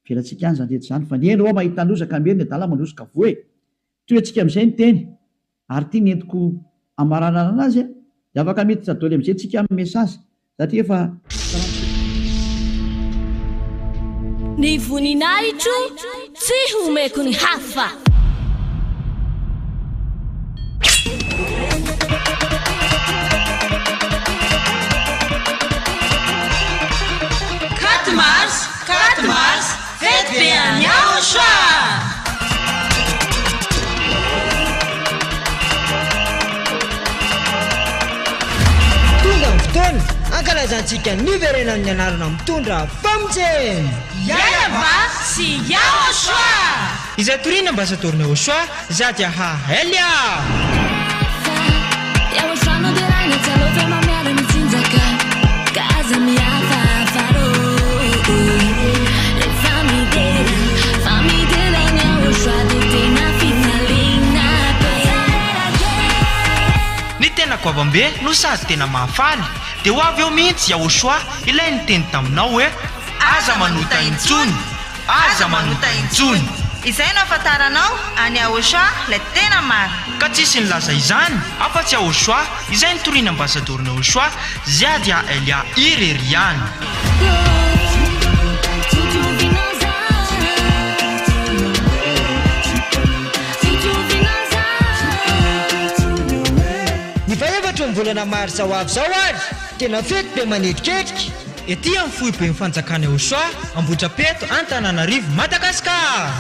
Avelantsika any izany rehetra izany fa ny hendry hoa mahita loza ka miery ny adala mandroso ka voa e! Tohiantsika amin'izay ny teny ary ity ny entiko hamaranana anazy a! Dia afaka miditra doly amin'izay tsika amin'ny message satria efa Ny voninahitro tsy homeko ny hafa. Quatre mars, quatre mars, fety be any Aotra! Tonga ny fotoana hankalazantsika ny niverenan'ny anarana mitondra famonjena! Yalava sy Yahoshua! Izay toriana Ambasadaorin'i Yahoshua, Zadiaha Elia! Ny tena goavambe no sady tena mahafaly dia ho avy eo mihitsy Yahoshua ilay niteny taminao hoe aza manota intsony. Aza manota intsony! Izay no ahafantaranao an'i Yahoshuah ilay tena marina. Ka tsisy nilaza izany afa-tsy Yahoshuah izay nitoriana ambasadaorin'i Yahoshuah Ziadia Elia irery ihany. Ny fahefatry ny volana marsa ho avy izao ary tena fety be manetriketrika. Ety amin'ny foiben'ny fanjakana Eosoa, Ambohitrapeto, Antananarivo, Madagasikara!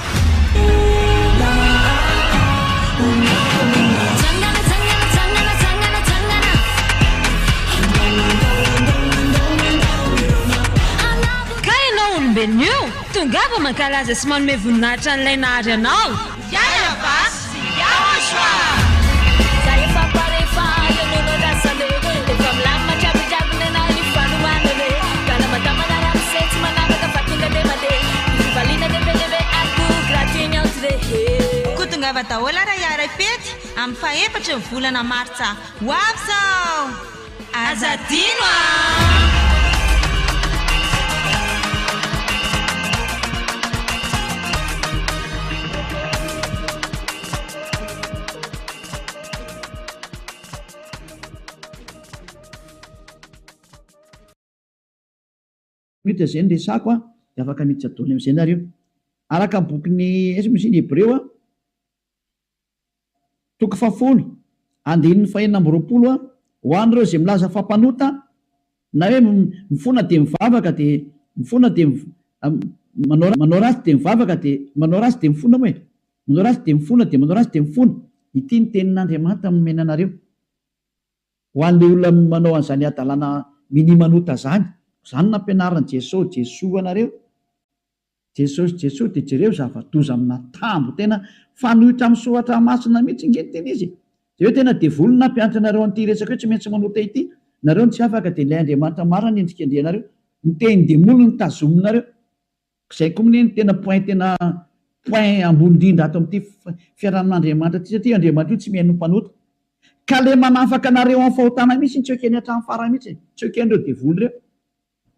Ka ianao olombelona io, tongava mankalaza sy manome voninahitra an'ilay nahary anao. Yalava sy Yahoshua! Za efa pare fa eo no nandrasana e Efa milamina hatramin'ny nenah ny fanomanana e Galamadamana ramose tsy manavaka fa tonga de mandeha Ny fivaliana de be. Tongava daholo ary hiara-hifety amin'ny fahefatry ny volana martsa ho avy izao! Aza adino an! Minitra izay no resako an, dia afaka miditra daholo amin'izay nareo. Araka ny bokin'ny, aiza moa izy iny, Hebreo an, toko fahafolo, andininy fahenina amby 20 an, ho an'ireo izay milaza fa mpanota, na hoe mifona dia mivavaka dia, mifona dia manao manao ratsy dia mivavaka dia, manao ratsy dia mifona moa e, manao ratsy dia mifona dia manao ratsy dia mifona. Ity ny tenin'Andriamanitra nomena anareo. Ho an'ilay olona manao an'izany hadalana minia manota izany, izany no nampianarin'i Jeso, Jesoa anareo. Jesosy Jesoa dia jereo zava-doza amina tambo tena fanohitra amin'ny soratra masina mihitsy nge ny tena izy e! Jereo tena devoly no nampianatra anareo an'ity resaka hoe tsy maintsy manota ity, nareo no tsy afaka dia ilay Andriamanitra marina no endrikendrehanareo, ny tenin-demoly no tazominareo. Zay koa mne no tena point tena point ambony indrindra ato amin'ity fiarahamin'Andriamanitra ity satria Andriamanitra io tsy mihaino ny mpanota. Ka le manafaka anareo amin'ny fahotana mihitsy tsy ekeny hatramin'ny farany mihitsy e! Tsy eken'ireo devoly ireo.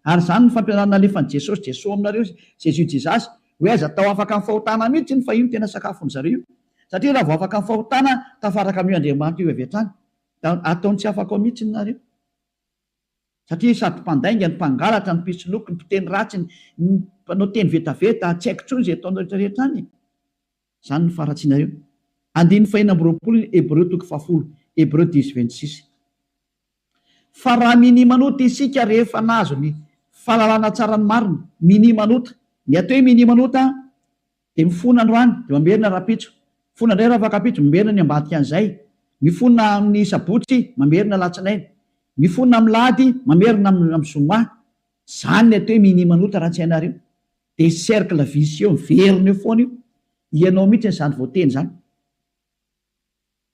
Ary izany no fampianarana alefan'i Jesosy Jesoa aminareo, Jésus Jesus, hoe aza atao afaka amin'ny fahotana mihitsy iny fa io no tena sakafon'ny zareo io. Satria raha vao afaka amin'ny fahotana tafaraka amin'io Andriamanitra io avy hatrany. Da ataony tsy afaka ao mihitsy nareo. Satria sady mpandainga, ny mpangalatra, ny mpisoloky, ny mpiteny ratsy, ny mpanao teny vetaveta, tsy haiko intsony izay ataonareo rehetra rehetra any e. Izany no faharatsianareo. Andininy fahenina amby 20 Hebreo toko fahafolo, Hebreu dix 26. Fa raha minia manota isika rehefa nahazo ny fahalalana tsara ny marina, minia manota. Ny atao hoe minia manota dia mifona androany dia mamerina rahampitso, mifona indray rahafakampitso, mamerina ny ambadika an'izay, mifona amin'ny sabotsy, mamerina alatsinainy, mifona amin'ny lahady, mamerina amin'ny zoma. Izany ny atao hoe minia manota raha tsy hainareo. Dia cercle vicieux miverina eo foana io. Ianao mihitsy izany voateny izany.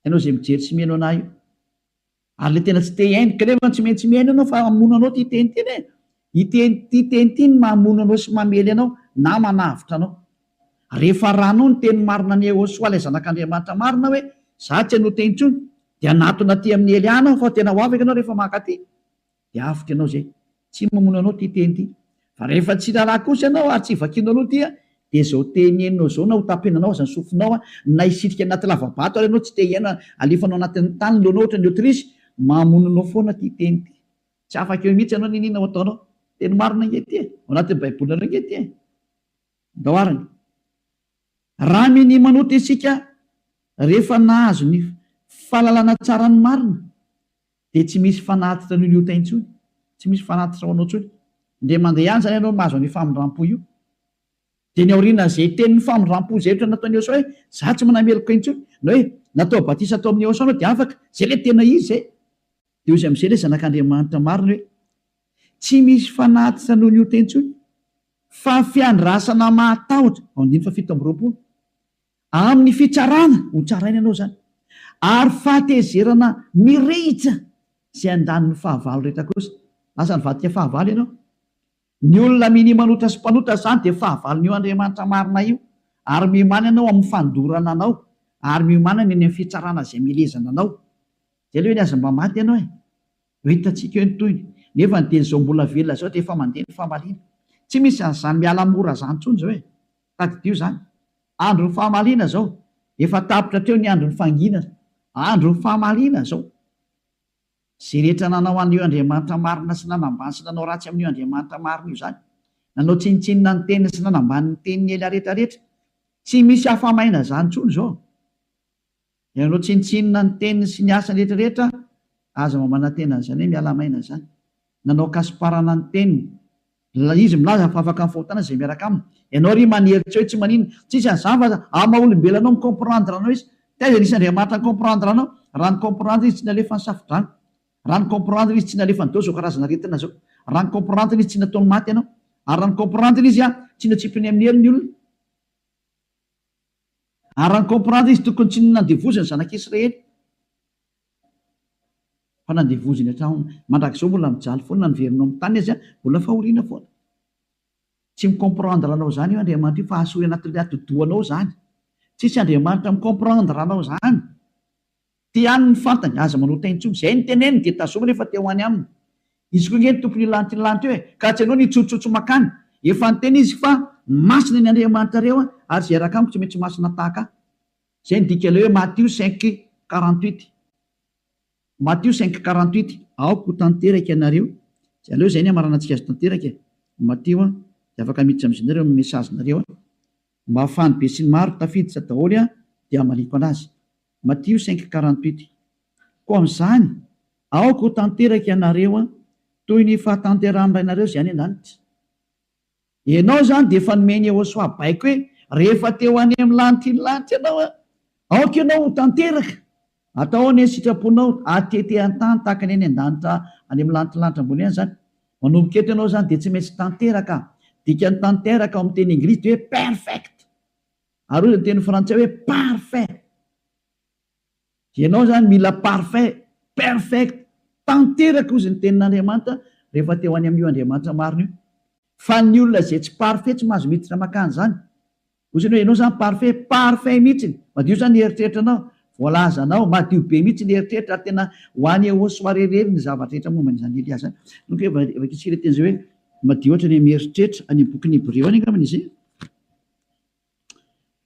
Ianao izay mijery sy mihaino anah io. Ary le tena tsy te hihaino, kanefa tsy maintsy mihaino ianao fa hamono anao ity teny ity anie. Ity ity teny ity no mamono anao sy mamely anao na manavotra anao. Rehefa arahanao ny teny marina an'i Yehosua ilay zanak'Andriamanitra marina hoe za tsy hanota intsony dia hanatona aty amin'i Eliana aho fa tena ho afaka ianao rehefa mankaty. Dia avotra ianao izay. Tsy mamono anao ity teny ity. Fa rehefa tsy raharaha kosa ianao ary tsy vakianao aloha ity dia izao teny henonao izao na ho tapenanao aza ny sofinao na hisitrika anaty lava-bato ary ianao tsy te hihaino alefanao anatin'ny tany ny lohanao ohatran'ny autruche, mamono anao foana ity teny ity. Tsy afaka eo mihitsy ianao n'inon'inona ho ataonao. Teny marina ange ity e. Ao anatin'ny baibolinareo ange ity e. Ndao arany. Raha minia manota isika rehefa nahazo ny fahalalana tsara ny marina Dia tsy misy fanatitra noho ny ota intsony. Tsy misy fanatitra ho anao intsony. Indray mandeha ihany izany ianao mahazo an'io famindram-po io. Dia ny aorianan'izay tenin'ny famindram-po izay ohatra nataon'i Yehosua hoe, Izaho tsy manameloka intsony. Na hoe, natao batisa tao amin'i Yehosua anao dia afaka. Izay ilay tena izy izay. Dia hoy izy amin'izay ilay Zanak'Andriamanitra marina hoe, Tsy misy fanatitra noho ny ota intsony, fa fiandrasana mahatahotra, ao andininy faha 27. Amin'ny fitsarana, ho tsaraina ianao izany, ary fahatezerana mirehitra izay handany ny fahavalo rehetra kosa. Lasa nivadika fahavalo ianao. Ny olona minia manota sy mpanota izany dia fahavalon'io Andriamanitra marina io, ary miomàna ianao amin'ny fandorana anao, ary miomàna ny any amin'ny fitsarana izay mielezana anao. Izay aloha eny aza mba maty ianao e! Ho hitantsika eo ny tohiny. Nefa ny dia izao mbola velona izao dia efa mandeha ny famaliana. Tsy misy an'izany miala mora izany intsony izao e! Tadidio izany. Andron'ny famaliana izao. Efa tapitra hatreo ny andron'ny fanginana. Andron'ny famaliana izao. Izay rehetra nanao an'io Andriamanitra marina sy nanambany sy nanao ratsy amin'io Andriamanitra marina io izany. Nanao tsinontsinona ny teniny sy nanambany ny tenin'i Elia rehetrarehetra. Tsy misy afa-maina izany intsony izao. Ianao tsinontsinona ny teniny sy ny asany rehetra rehetra aza mba manantena an'izany hoe miala maina izany. Nanao kasiparana ny teniny. Izy milaza fa afaka amin'ny fahotana izay miaraka aminy. Ianao ry manery tsy hoe tsy maninona. Tsisy an'izany fa amin'ny maha olombelona anao mi-comprendre anao izy. Taiza nisy Andriamanitra ni-comprendre anao? Raha ni-comprendre izy tsy nalefa ny safodrano. Raha ni-comprendre izy tsy nalefa ny dao izao karazana aretina izao. Raha ni-comprendre izy tsy nataony maty ianao. Ary raha ni-comprendre izy tsy natsipiny amin'ny helo ny olona. Ary raha ni-comprendre izy tokony tsy nandevoziny ny zanak'Israely fa nandevoziny hatramin'ny mandrakizao mbola mijaly foana na niverina ao amin'ny tany aza mbola fahoriana foana. Tsy mi-comprendre anao izany io Andriamanitra io fa asory anatin'ilay atidohanao izany. Tsisy Andriamanitra mi-comprendre anao zany. Ty any ny fantany, aza manota intsony. Zay ny teneniny dia tazomy rehefa te ho any aminy. Izy koa nge ny tompon'io lanitra io lanitra io e! Ka tsy ianao no hitsotsotsotso makany. Efa niteny izy fa masina ny Andriamanitrareo ary izay hiaraka amiko tsy maintsy masina tahaka ahy. Zay ny dikan'ilay hoe Matio 5, 48. Matio 5, 48, Aoka ho tanteraka ianareo. Aleo izay ny hamaranantsika azy tanteraka e! Matio a, dia afaka miditra amin'izay nareo amin'ny message-nareo a. Mba ahafahan'ny besinimaro tafiditra daholo a, dia hamaliako anazy. Matio 5, 48, Koa amin'izany, aoka ho tanteraka ianareo toy ny fahatanterahan'ny Rainareo izay any an-danitra. Ianao izany dia efa nomen'i Yehosua baiko hoe, rehefa te ho any amin'ny lanitry ny lanitra ianao, aoka ianao ho tanteraka. Atao anie ny sitraponao, atete an-tany tahaka ny any an-danitra any amin'ny lanitry ny lanitra ambony any izany. Manomboka eto ianao izany dia tsy maintsy tanteraka. Dikan'ny tanteraka ao amin'ny teny anglisy dia hoe perfect. Ary hoy ny teny frantsay hoe parfait. Ianao izany mila parfait, perfect, tanteraka hozy ny tenin'Andriamanitra rehefa te ho any amin'io Andriamanitra marina io. Fa ny olona izay tsy parfait tsy mahazo miditra makany izany. Hozy ny hoe ianao izany parfait, parfait mihitsiny, madio izany ny eritreritranao, voalazanao, madio be mihitsy ny eritreritra ary tena ho any Yehosua irery ny zavatra rehetra momba an'izany Elia izany. Donc vakintsika ilay teny izay hoe madio hatrany amin'ny eritreritra, any amin'ny bokin'ny Hebreo any angambany izy.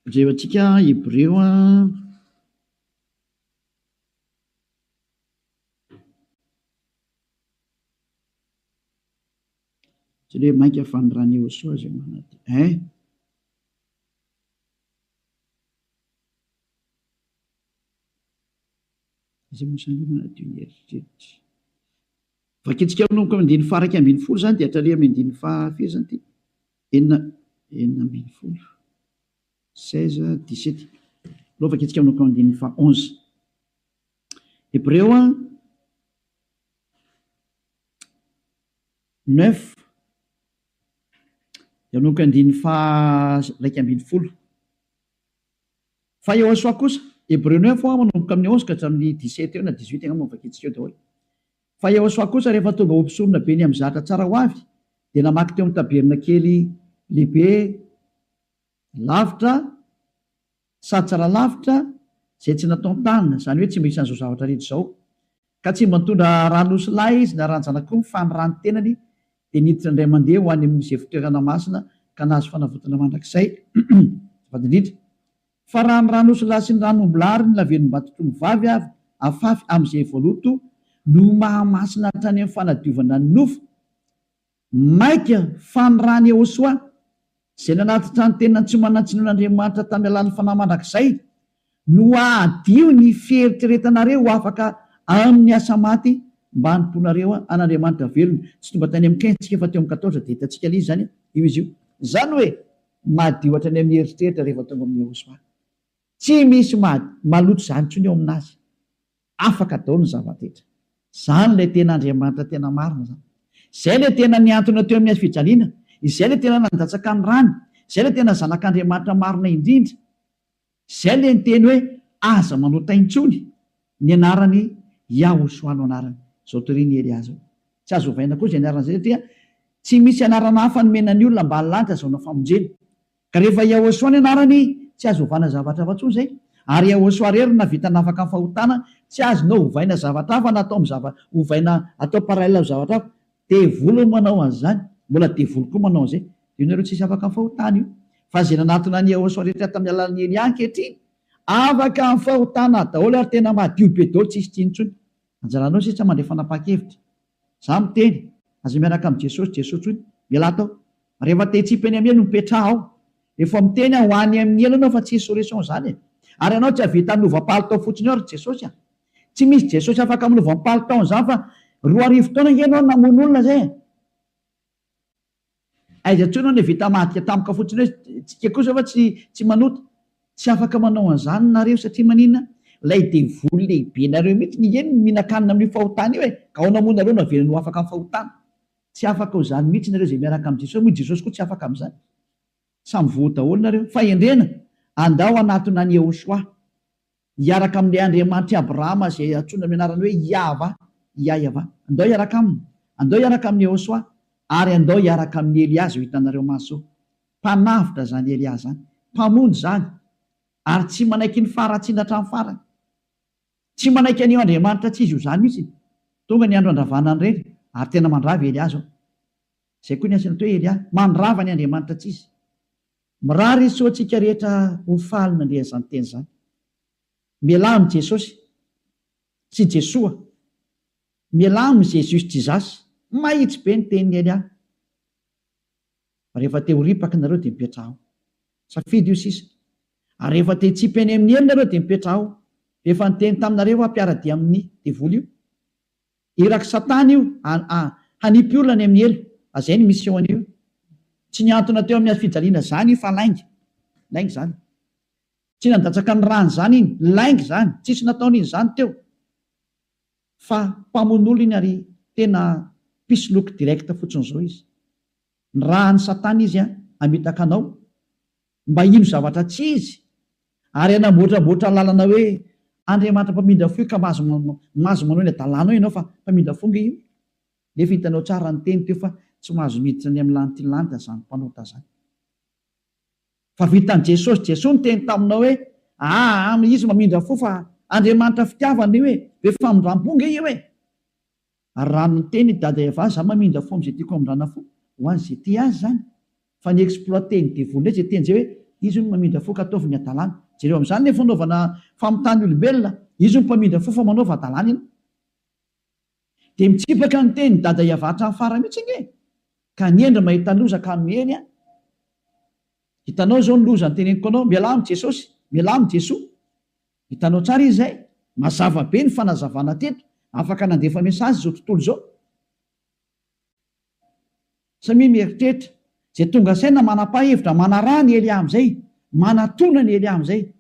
Jerentsika Hebreo a. Tsy hoe mainka fa ny ran'i Yehosua izay manadio. Hein? Iza moa izany manadio ny eritreritra? Vakintsika manomboka amin'ny andininy faha 11 izany dia hatrany amin'ny andininy faha firy izany ity? Enina, 16, 16, 17. Aleo vakintsika manomboka amin'ny andininy faha 11. Hebreo 9 dia manomboka andininy faha 11. Fa Yehosua kosa, Hebreo 9 manomboka amin'ny 11 ka hatramin'ny 17 eo na 18 angamba no vakintsika eo daholo. Fa Yehosua kosa rehefa tonga ho mpisorona be ny amin'ny zatra tsara ho avy, dia namaky teo amin'ny tabernakely lehibe lavitra sady tsara lavitra izay tsy nataon-tanana, izany hoe tsy mba isan'izao zavatra rehetra izao. Ka tsy mba nitondra ran'osy lahy izy na ran-janak'omby fa ny ran'ny tenany dia niditra indray mandeha ho any amin'izay fitoerana masina ka nahazo fanavotana mandrakizay. Azafady indrindra. Fa raha ny ran'osy lahy sy ny ran'omby lahy ary ny lavenom-batotr'omby vavy avy afafy amin'izay voaloto no mahamasina hatrany amin'ny fanadiovana ny nofo, Mainka fa ny ran'i Yehosua, izay nanatitra ny tenany tsy manan-tsinoan'Andriamanitra tamin'ny alalan'ny Fanahy mandrakizay, no hahadio ny fieritreretanareo ho afaka amin'ny asa maty mba hanompoanareo an'Andriamanitra velona. Tsy tonga tany amin'ny 15 isika fa teo amin'ny 14 dia hitantsika ilay izy izany, io izy io. Izany hoe madio hatrany amin'ny eritreritra rehefa tonga amin'i Yehosua. Tsy misy maloto izany intsony eo aminazy. Afaka daholo ny zava-drehetra. Izany ilay tena Andriamanitra tena marina izany. Izay ilay tena nihantona teo amin'ny hazo fijaliana. Izay ilay tena nandatsaka ny rany. Izay ilay tena Zanak'Andriamanitra marina indrindra. Izay ilay niteny hoe aza manota intsony. Ny anarany Yahoshuah no anarany. Izao torian'i Elia izao. Tsy azo ovaina koa izay anarana izay satria tsy misy anarana hafa nomena ny olona ambany lanitra azahoana famonjena. Ka rehefa Yahoshuah ny anarany, tsy azo ovana zavatra hafa intsony izay. Ary Yahoshuah irery no nahavita nafaka ny fahotana, tsy azonao ovaina zavatra hafa na atao amin'ny zava, ovaina atao parallèle amin'ny zavatra hafa. Devoly no manao an'izany, mbola devoly koa manao an'izay. Io nareo tsisy afaka amin'ny fahotana io. Fa izay nanatona an'i Yahoshuah rehetra tamin'ny alalan'i Elia ankehitriny, afaka amin'ny fahotana daholo ary tena madio be daholo tsisy tsiny intsony. Anjaranao sisa mandray fanapahan-kevitra. Za miteny, aza miaraka amin'i Jesosy, Jesosy hoy, mialà tao. Rehefa te hitsipy any amin'ny helo, mipetraha ao. Efa miteny aho, ho any amin'ny helo ianao fa tsisy solution izany e. Ary ianao tsy hahavita hanova palitao fotsiny eo ry Jesosy a. Tsy misy Jesosy afaka manova ny palitao an'izany fa 2000 taona ange ianao namono olona izay e. Aiza intsony aho vita hamadika tampoka fotsiny hoe tsika kosa fa tsy tsy manota. Tsy afaka manao an'izany nareo satria maninona? Ilay devoly lehibe nareo mihitsy nge no mihinan-kanina amin'io fahotana io e! Ka ahoana moa nareo no avelany ho afaka amin'ny fahotana? Tsy afaka ho izany mihitsy nareo izay miaraka amin'i Jesosy, moa i Jesosy koa tsy afaka amin'izany. Samy voa daholo nareo. Fahendrena, andao hanatona an'i Yehoshuah. Hiaraka amin'ilay Andriamanitr'i Abrahama izay antsoina amin'ny anarany hoe Iahvah, Iahyavah. Andao hiaraka aminy. Andao hiaraka amin'i Yehosua. Ary andao hiaraka amin'i Elia izay ho hitanareo maso. Mpanavotra izany Elia izany. Mpamonjy izany. Ary tsy manaiky ny faharatsiana hatramin'ny farany. Tsy manaiky an'io Andriamanitra tsy izy io izany mihitsy. Tonga ny andro handravana an'ireny, ary tena mandrava i Elia izao. Izay koa ny asany atao hoe Elia, mandrava ny Andriamanitra tsy izy. Mirary soa antsika rehetra ho faly nandre an'izany teny izany. Mialà amin'i Jesosy sy Jesoa. Mialà amin'i Jesus Jesus. Mahitsy be ny tenin'i Elia. Fa rehefa te ho ripaka nareo dia mipetraha ao. Safidy io sisa. Ary rehefa te hitsipy any amin'ny helo nareo dia mipetraha ao. Efa niteny taminareo aho mpiara-dia amin'ny devoly io. Irak'i satana io hanipy olona any amin'ny helo. Azay ny mission an'io. Tsy nihantona teo amin'ny hazofijaliana zany io fa lainga. Lainga zany. Tsy nandatsaka ny rany zany iny. Lainga zany. Tsisy nataony iny zany teo. Fa mpamono olona iny ary tena mpisoloky direct fotsiny zao izy. Nirahan'i satana izy hamitaka anao mba hino zavatra tsy izy ary hanamboatramboatra lalana hoe Andriamanitra mpamindra fo io ka mahazo mahazo manao ny adalanao ianao fa mpamindra fo nge io. Nefa hitanao tsara ny teny teo fa tsy mahazo miditra any amin'ny lanity lanitra zany mpanota zany. Fa vitan'i Jesosy, Jesoa niteny taminao hoe aa izy mamindra fo fa Andriamanitra fitiavana io e, be famindrampo nge io e. Ary raha niteny i Dada Eva za mamindra fo amin'izay tiako hamindrana fo, ho an'izay tia azy izany. Fa ny exploiter-n'ny devoly indray izay teny izay hoe izy hono mamindra fo ka ataovy ny hadalana. Jereo amin'izany ny fanaovana famitahana olombelona, izy hono mpamindra fo fa manaova hadalana ianao. Dia mitsipaka ny tenin'i Dada Eva hatramin'ny farany mihitsy ange e! Ka ny hendry mahita loza ka miheny an! Hitanao izao ny loza noteneniko anao, mialà amin'i Jesosy, mialà amin'i Jesoa. Hitanao tsara izy izay? Mazava be ny fanazavana teto, afaka nandefa message izao tontolo izao. Samia mieritreritra, izay tonga saina manapahevitra manaraha ny Elia amin'izay, manatona ny Elia amin'izay.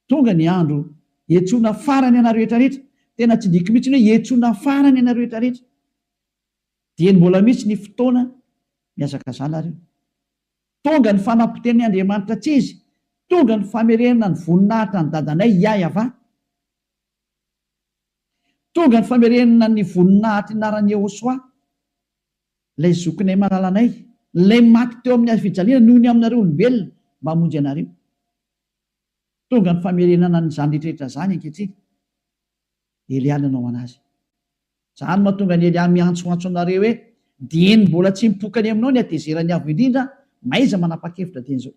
Tonga ny andro hiantsoana farany anareo rehetra rehetra, tena tsindriako mihitsy ny hoe hiantsoana farany anareo rehetra rehetra. Dieny mbola misy ny fotoana mihazakazaha nareo. Tonga ny fanapotehan'ny Andriamanitra tsy izy, tonga ny famerenana ny voninahitra ny dadanay Yahyav. Tonga ny famerenana ny voninahitry ny anaran'i Yehosua, ilay zokinay malalanay, ilay maty teo amin'ny hazo fijaliana noho ny aminareo olombelona mba hamonjy anareo. Tonga ny famerenana an'izany rehetra rehetra izany ankehitriny. Elia nanao anazy. Izany no mahatonga an'i Elia miantsoantso anareo hoe, Dieny mbola tsy mipoka any aminao ny hatezeran'ny Avo Indrindra, mahaiza manapa-kevitra dieny izao.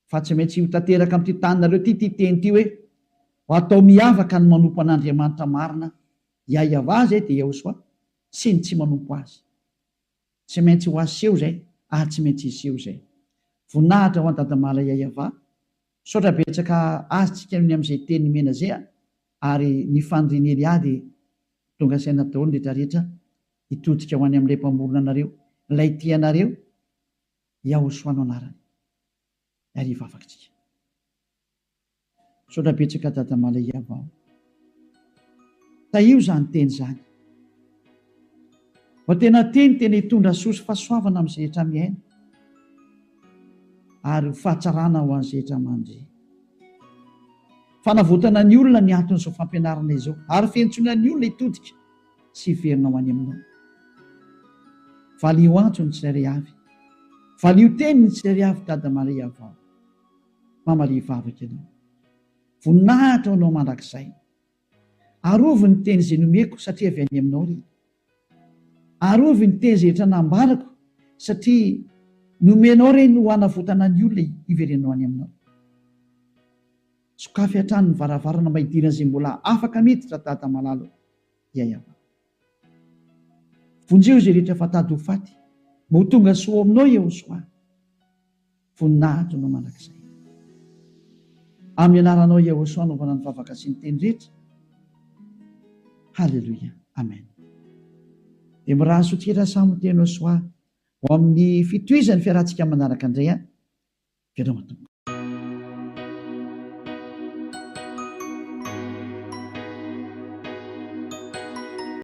Fa tsy maintsy ho tanteraka amin'ity taninareo ity ity teny ity hoe, Ho atao miavaka ny manompo an'Andriamanitra marina, Yahweh izay dia Yahoshuah, sy ny tsy manompo Azy. Tsy maintsy ho aseho izay ary tsy maintsy hiseho izay. Voninahitra ho an'i Dadamala Yahweh. Misaotra betsaka azy tsika noho ny amin'izay teny nomena izay a! Ary ny fanirian'i Elia dia tonga saina daholo ny rehetra rehetra hitodika ho any amin'ilay Mpamorona anareo, ilay tia anareo, Yahoshua no anarany. Ary hivavaka tsika. Misaotra betsaka Dada Malaiava o. Tahio izany teny izany. Mba tena teny tena hitondra soa sy fahasoavana amin'izay rehetra miaina ary ho fahatsarana ho an'izay rehetra mandre. Fanavotana ny olona ny anton'izao fampianarana izao ary fiantsoana ny olona hitodika sy hiverina ho any aminao. Valio antso ny tsirairay avy. Valio teny ny tsirairay avy Dada Maria vao. Mamalia vavaka ianao. Voninahitra ho anao mandrakizay. Arovy ny teny izay nomeko satria avy any aminao ry. Arovy ny teny izay rehetra nambarako satria nomenao ireny ho hanavotana ny olona hiverenao any aminao. Sokafy hatrany ny varavarana mba hidiran'izay mbola afaka miditra Dada malala o. Yayava. Vonjeo izay rehetra fa tady ho faty mba ho tonga soa ao aminao Yehosoa. Voninahitra anao mandrakizay. Amin'ny anaranao Yehosoa anaovana ny vavaka sy ny teny rehetra. Haleloia. Amen. Dia mirary soa tsika samy miteny Soa ho amin'ny fitohizan'ny fiarahantsika manaraka indray an. Veloma tompoko.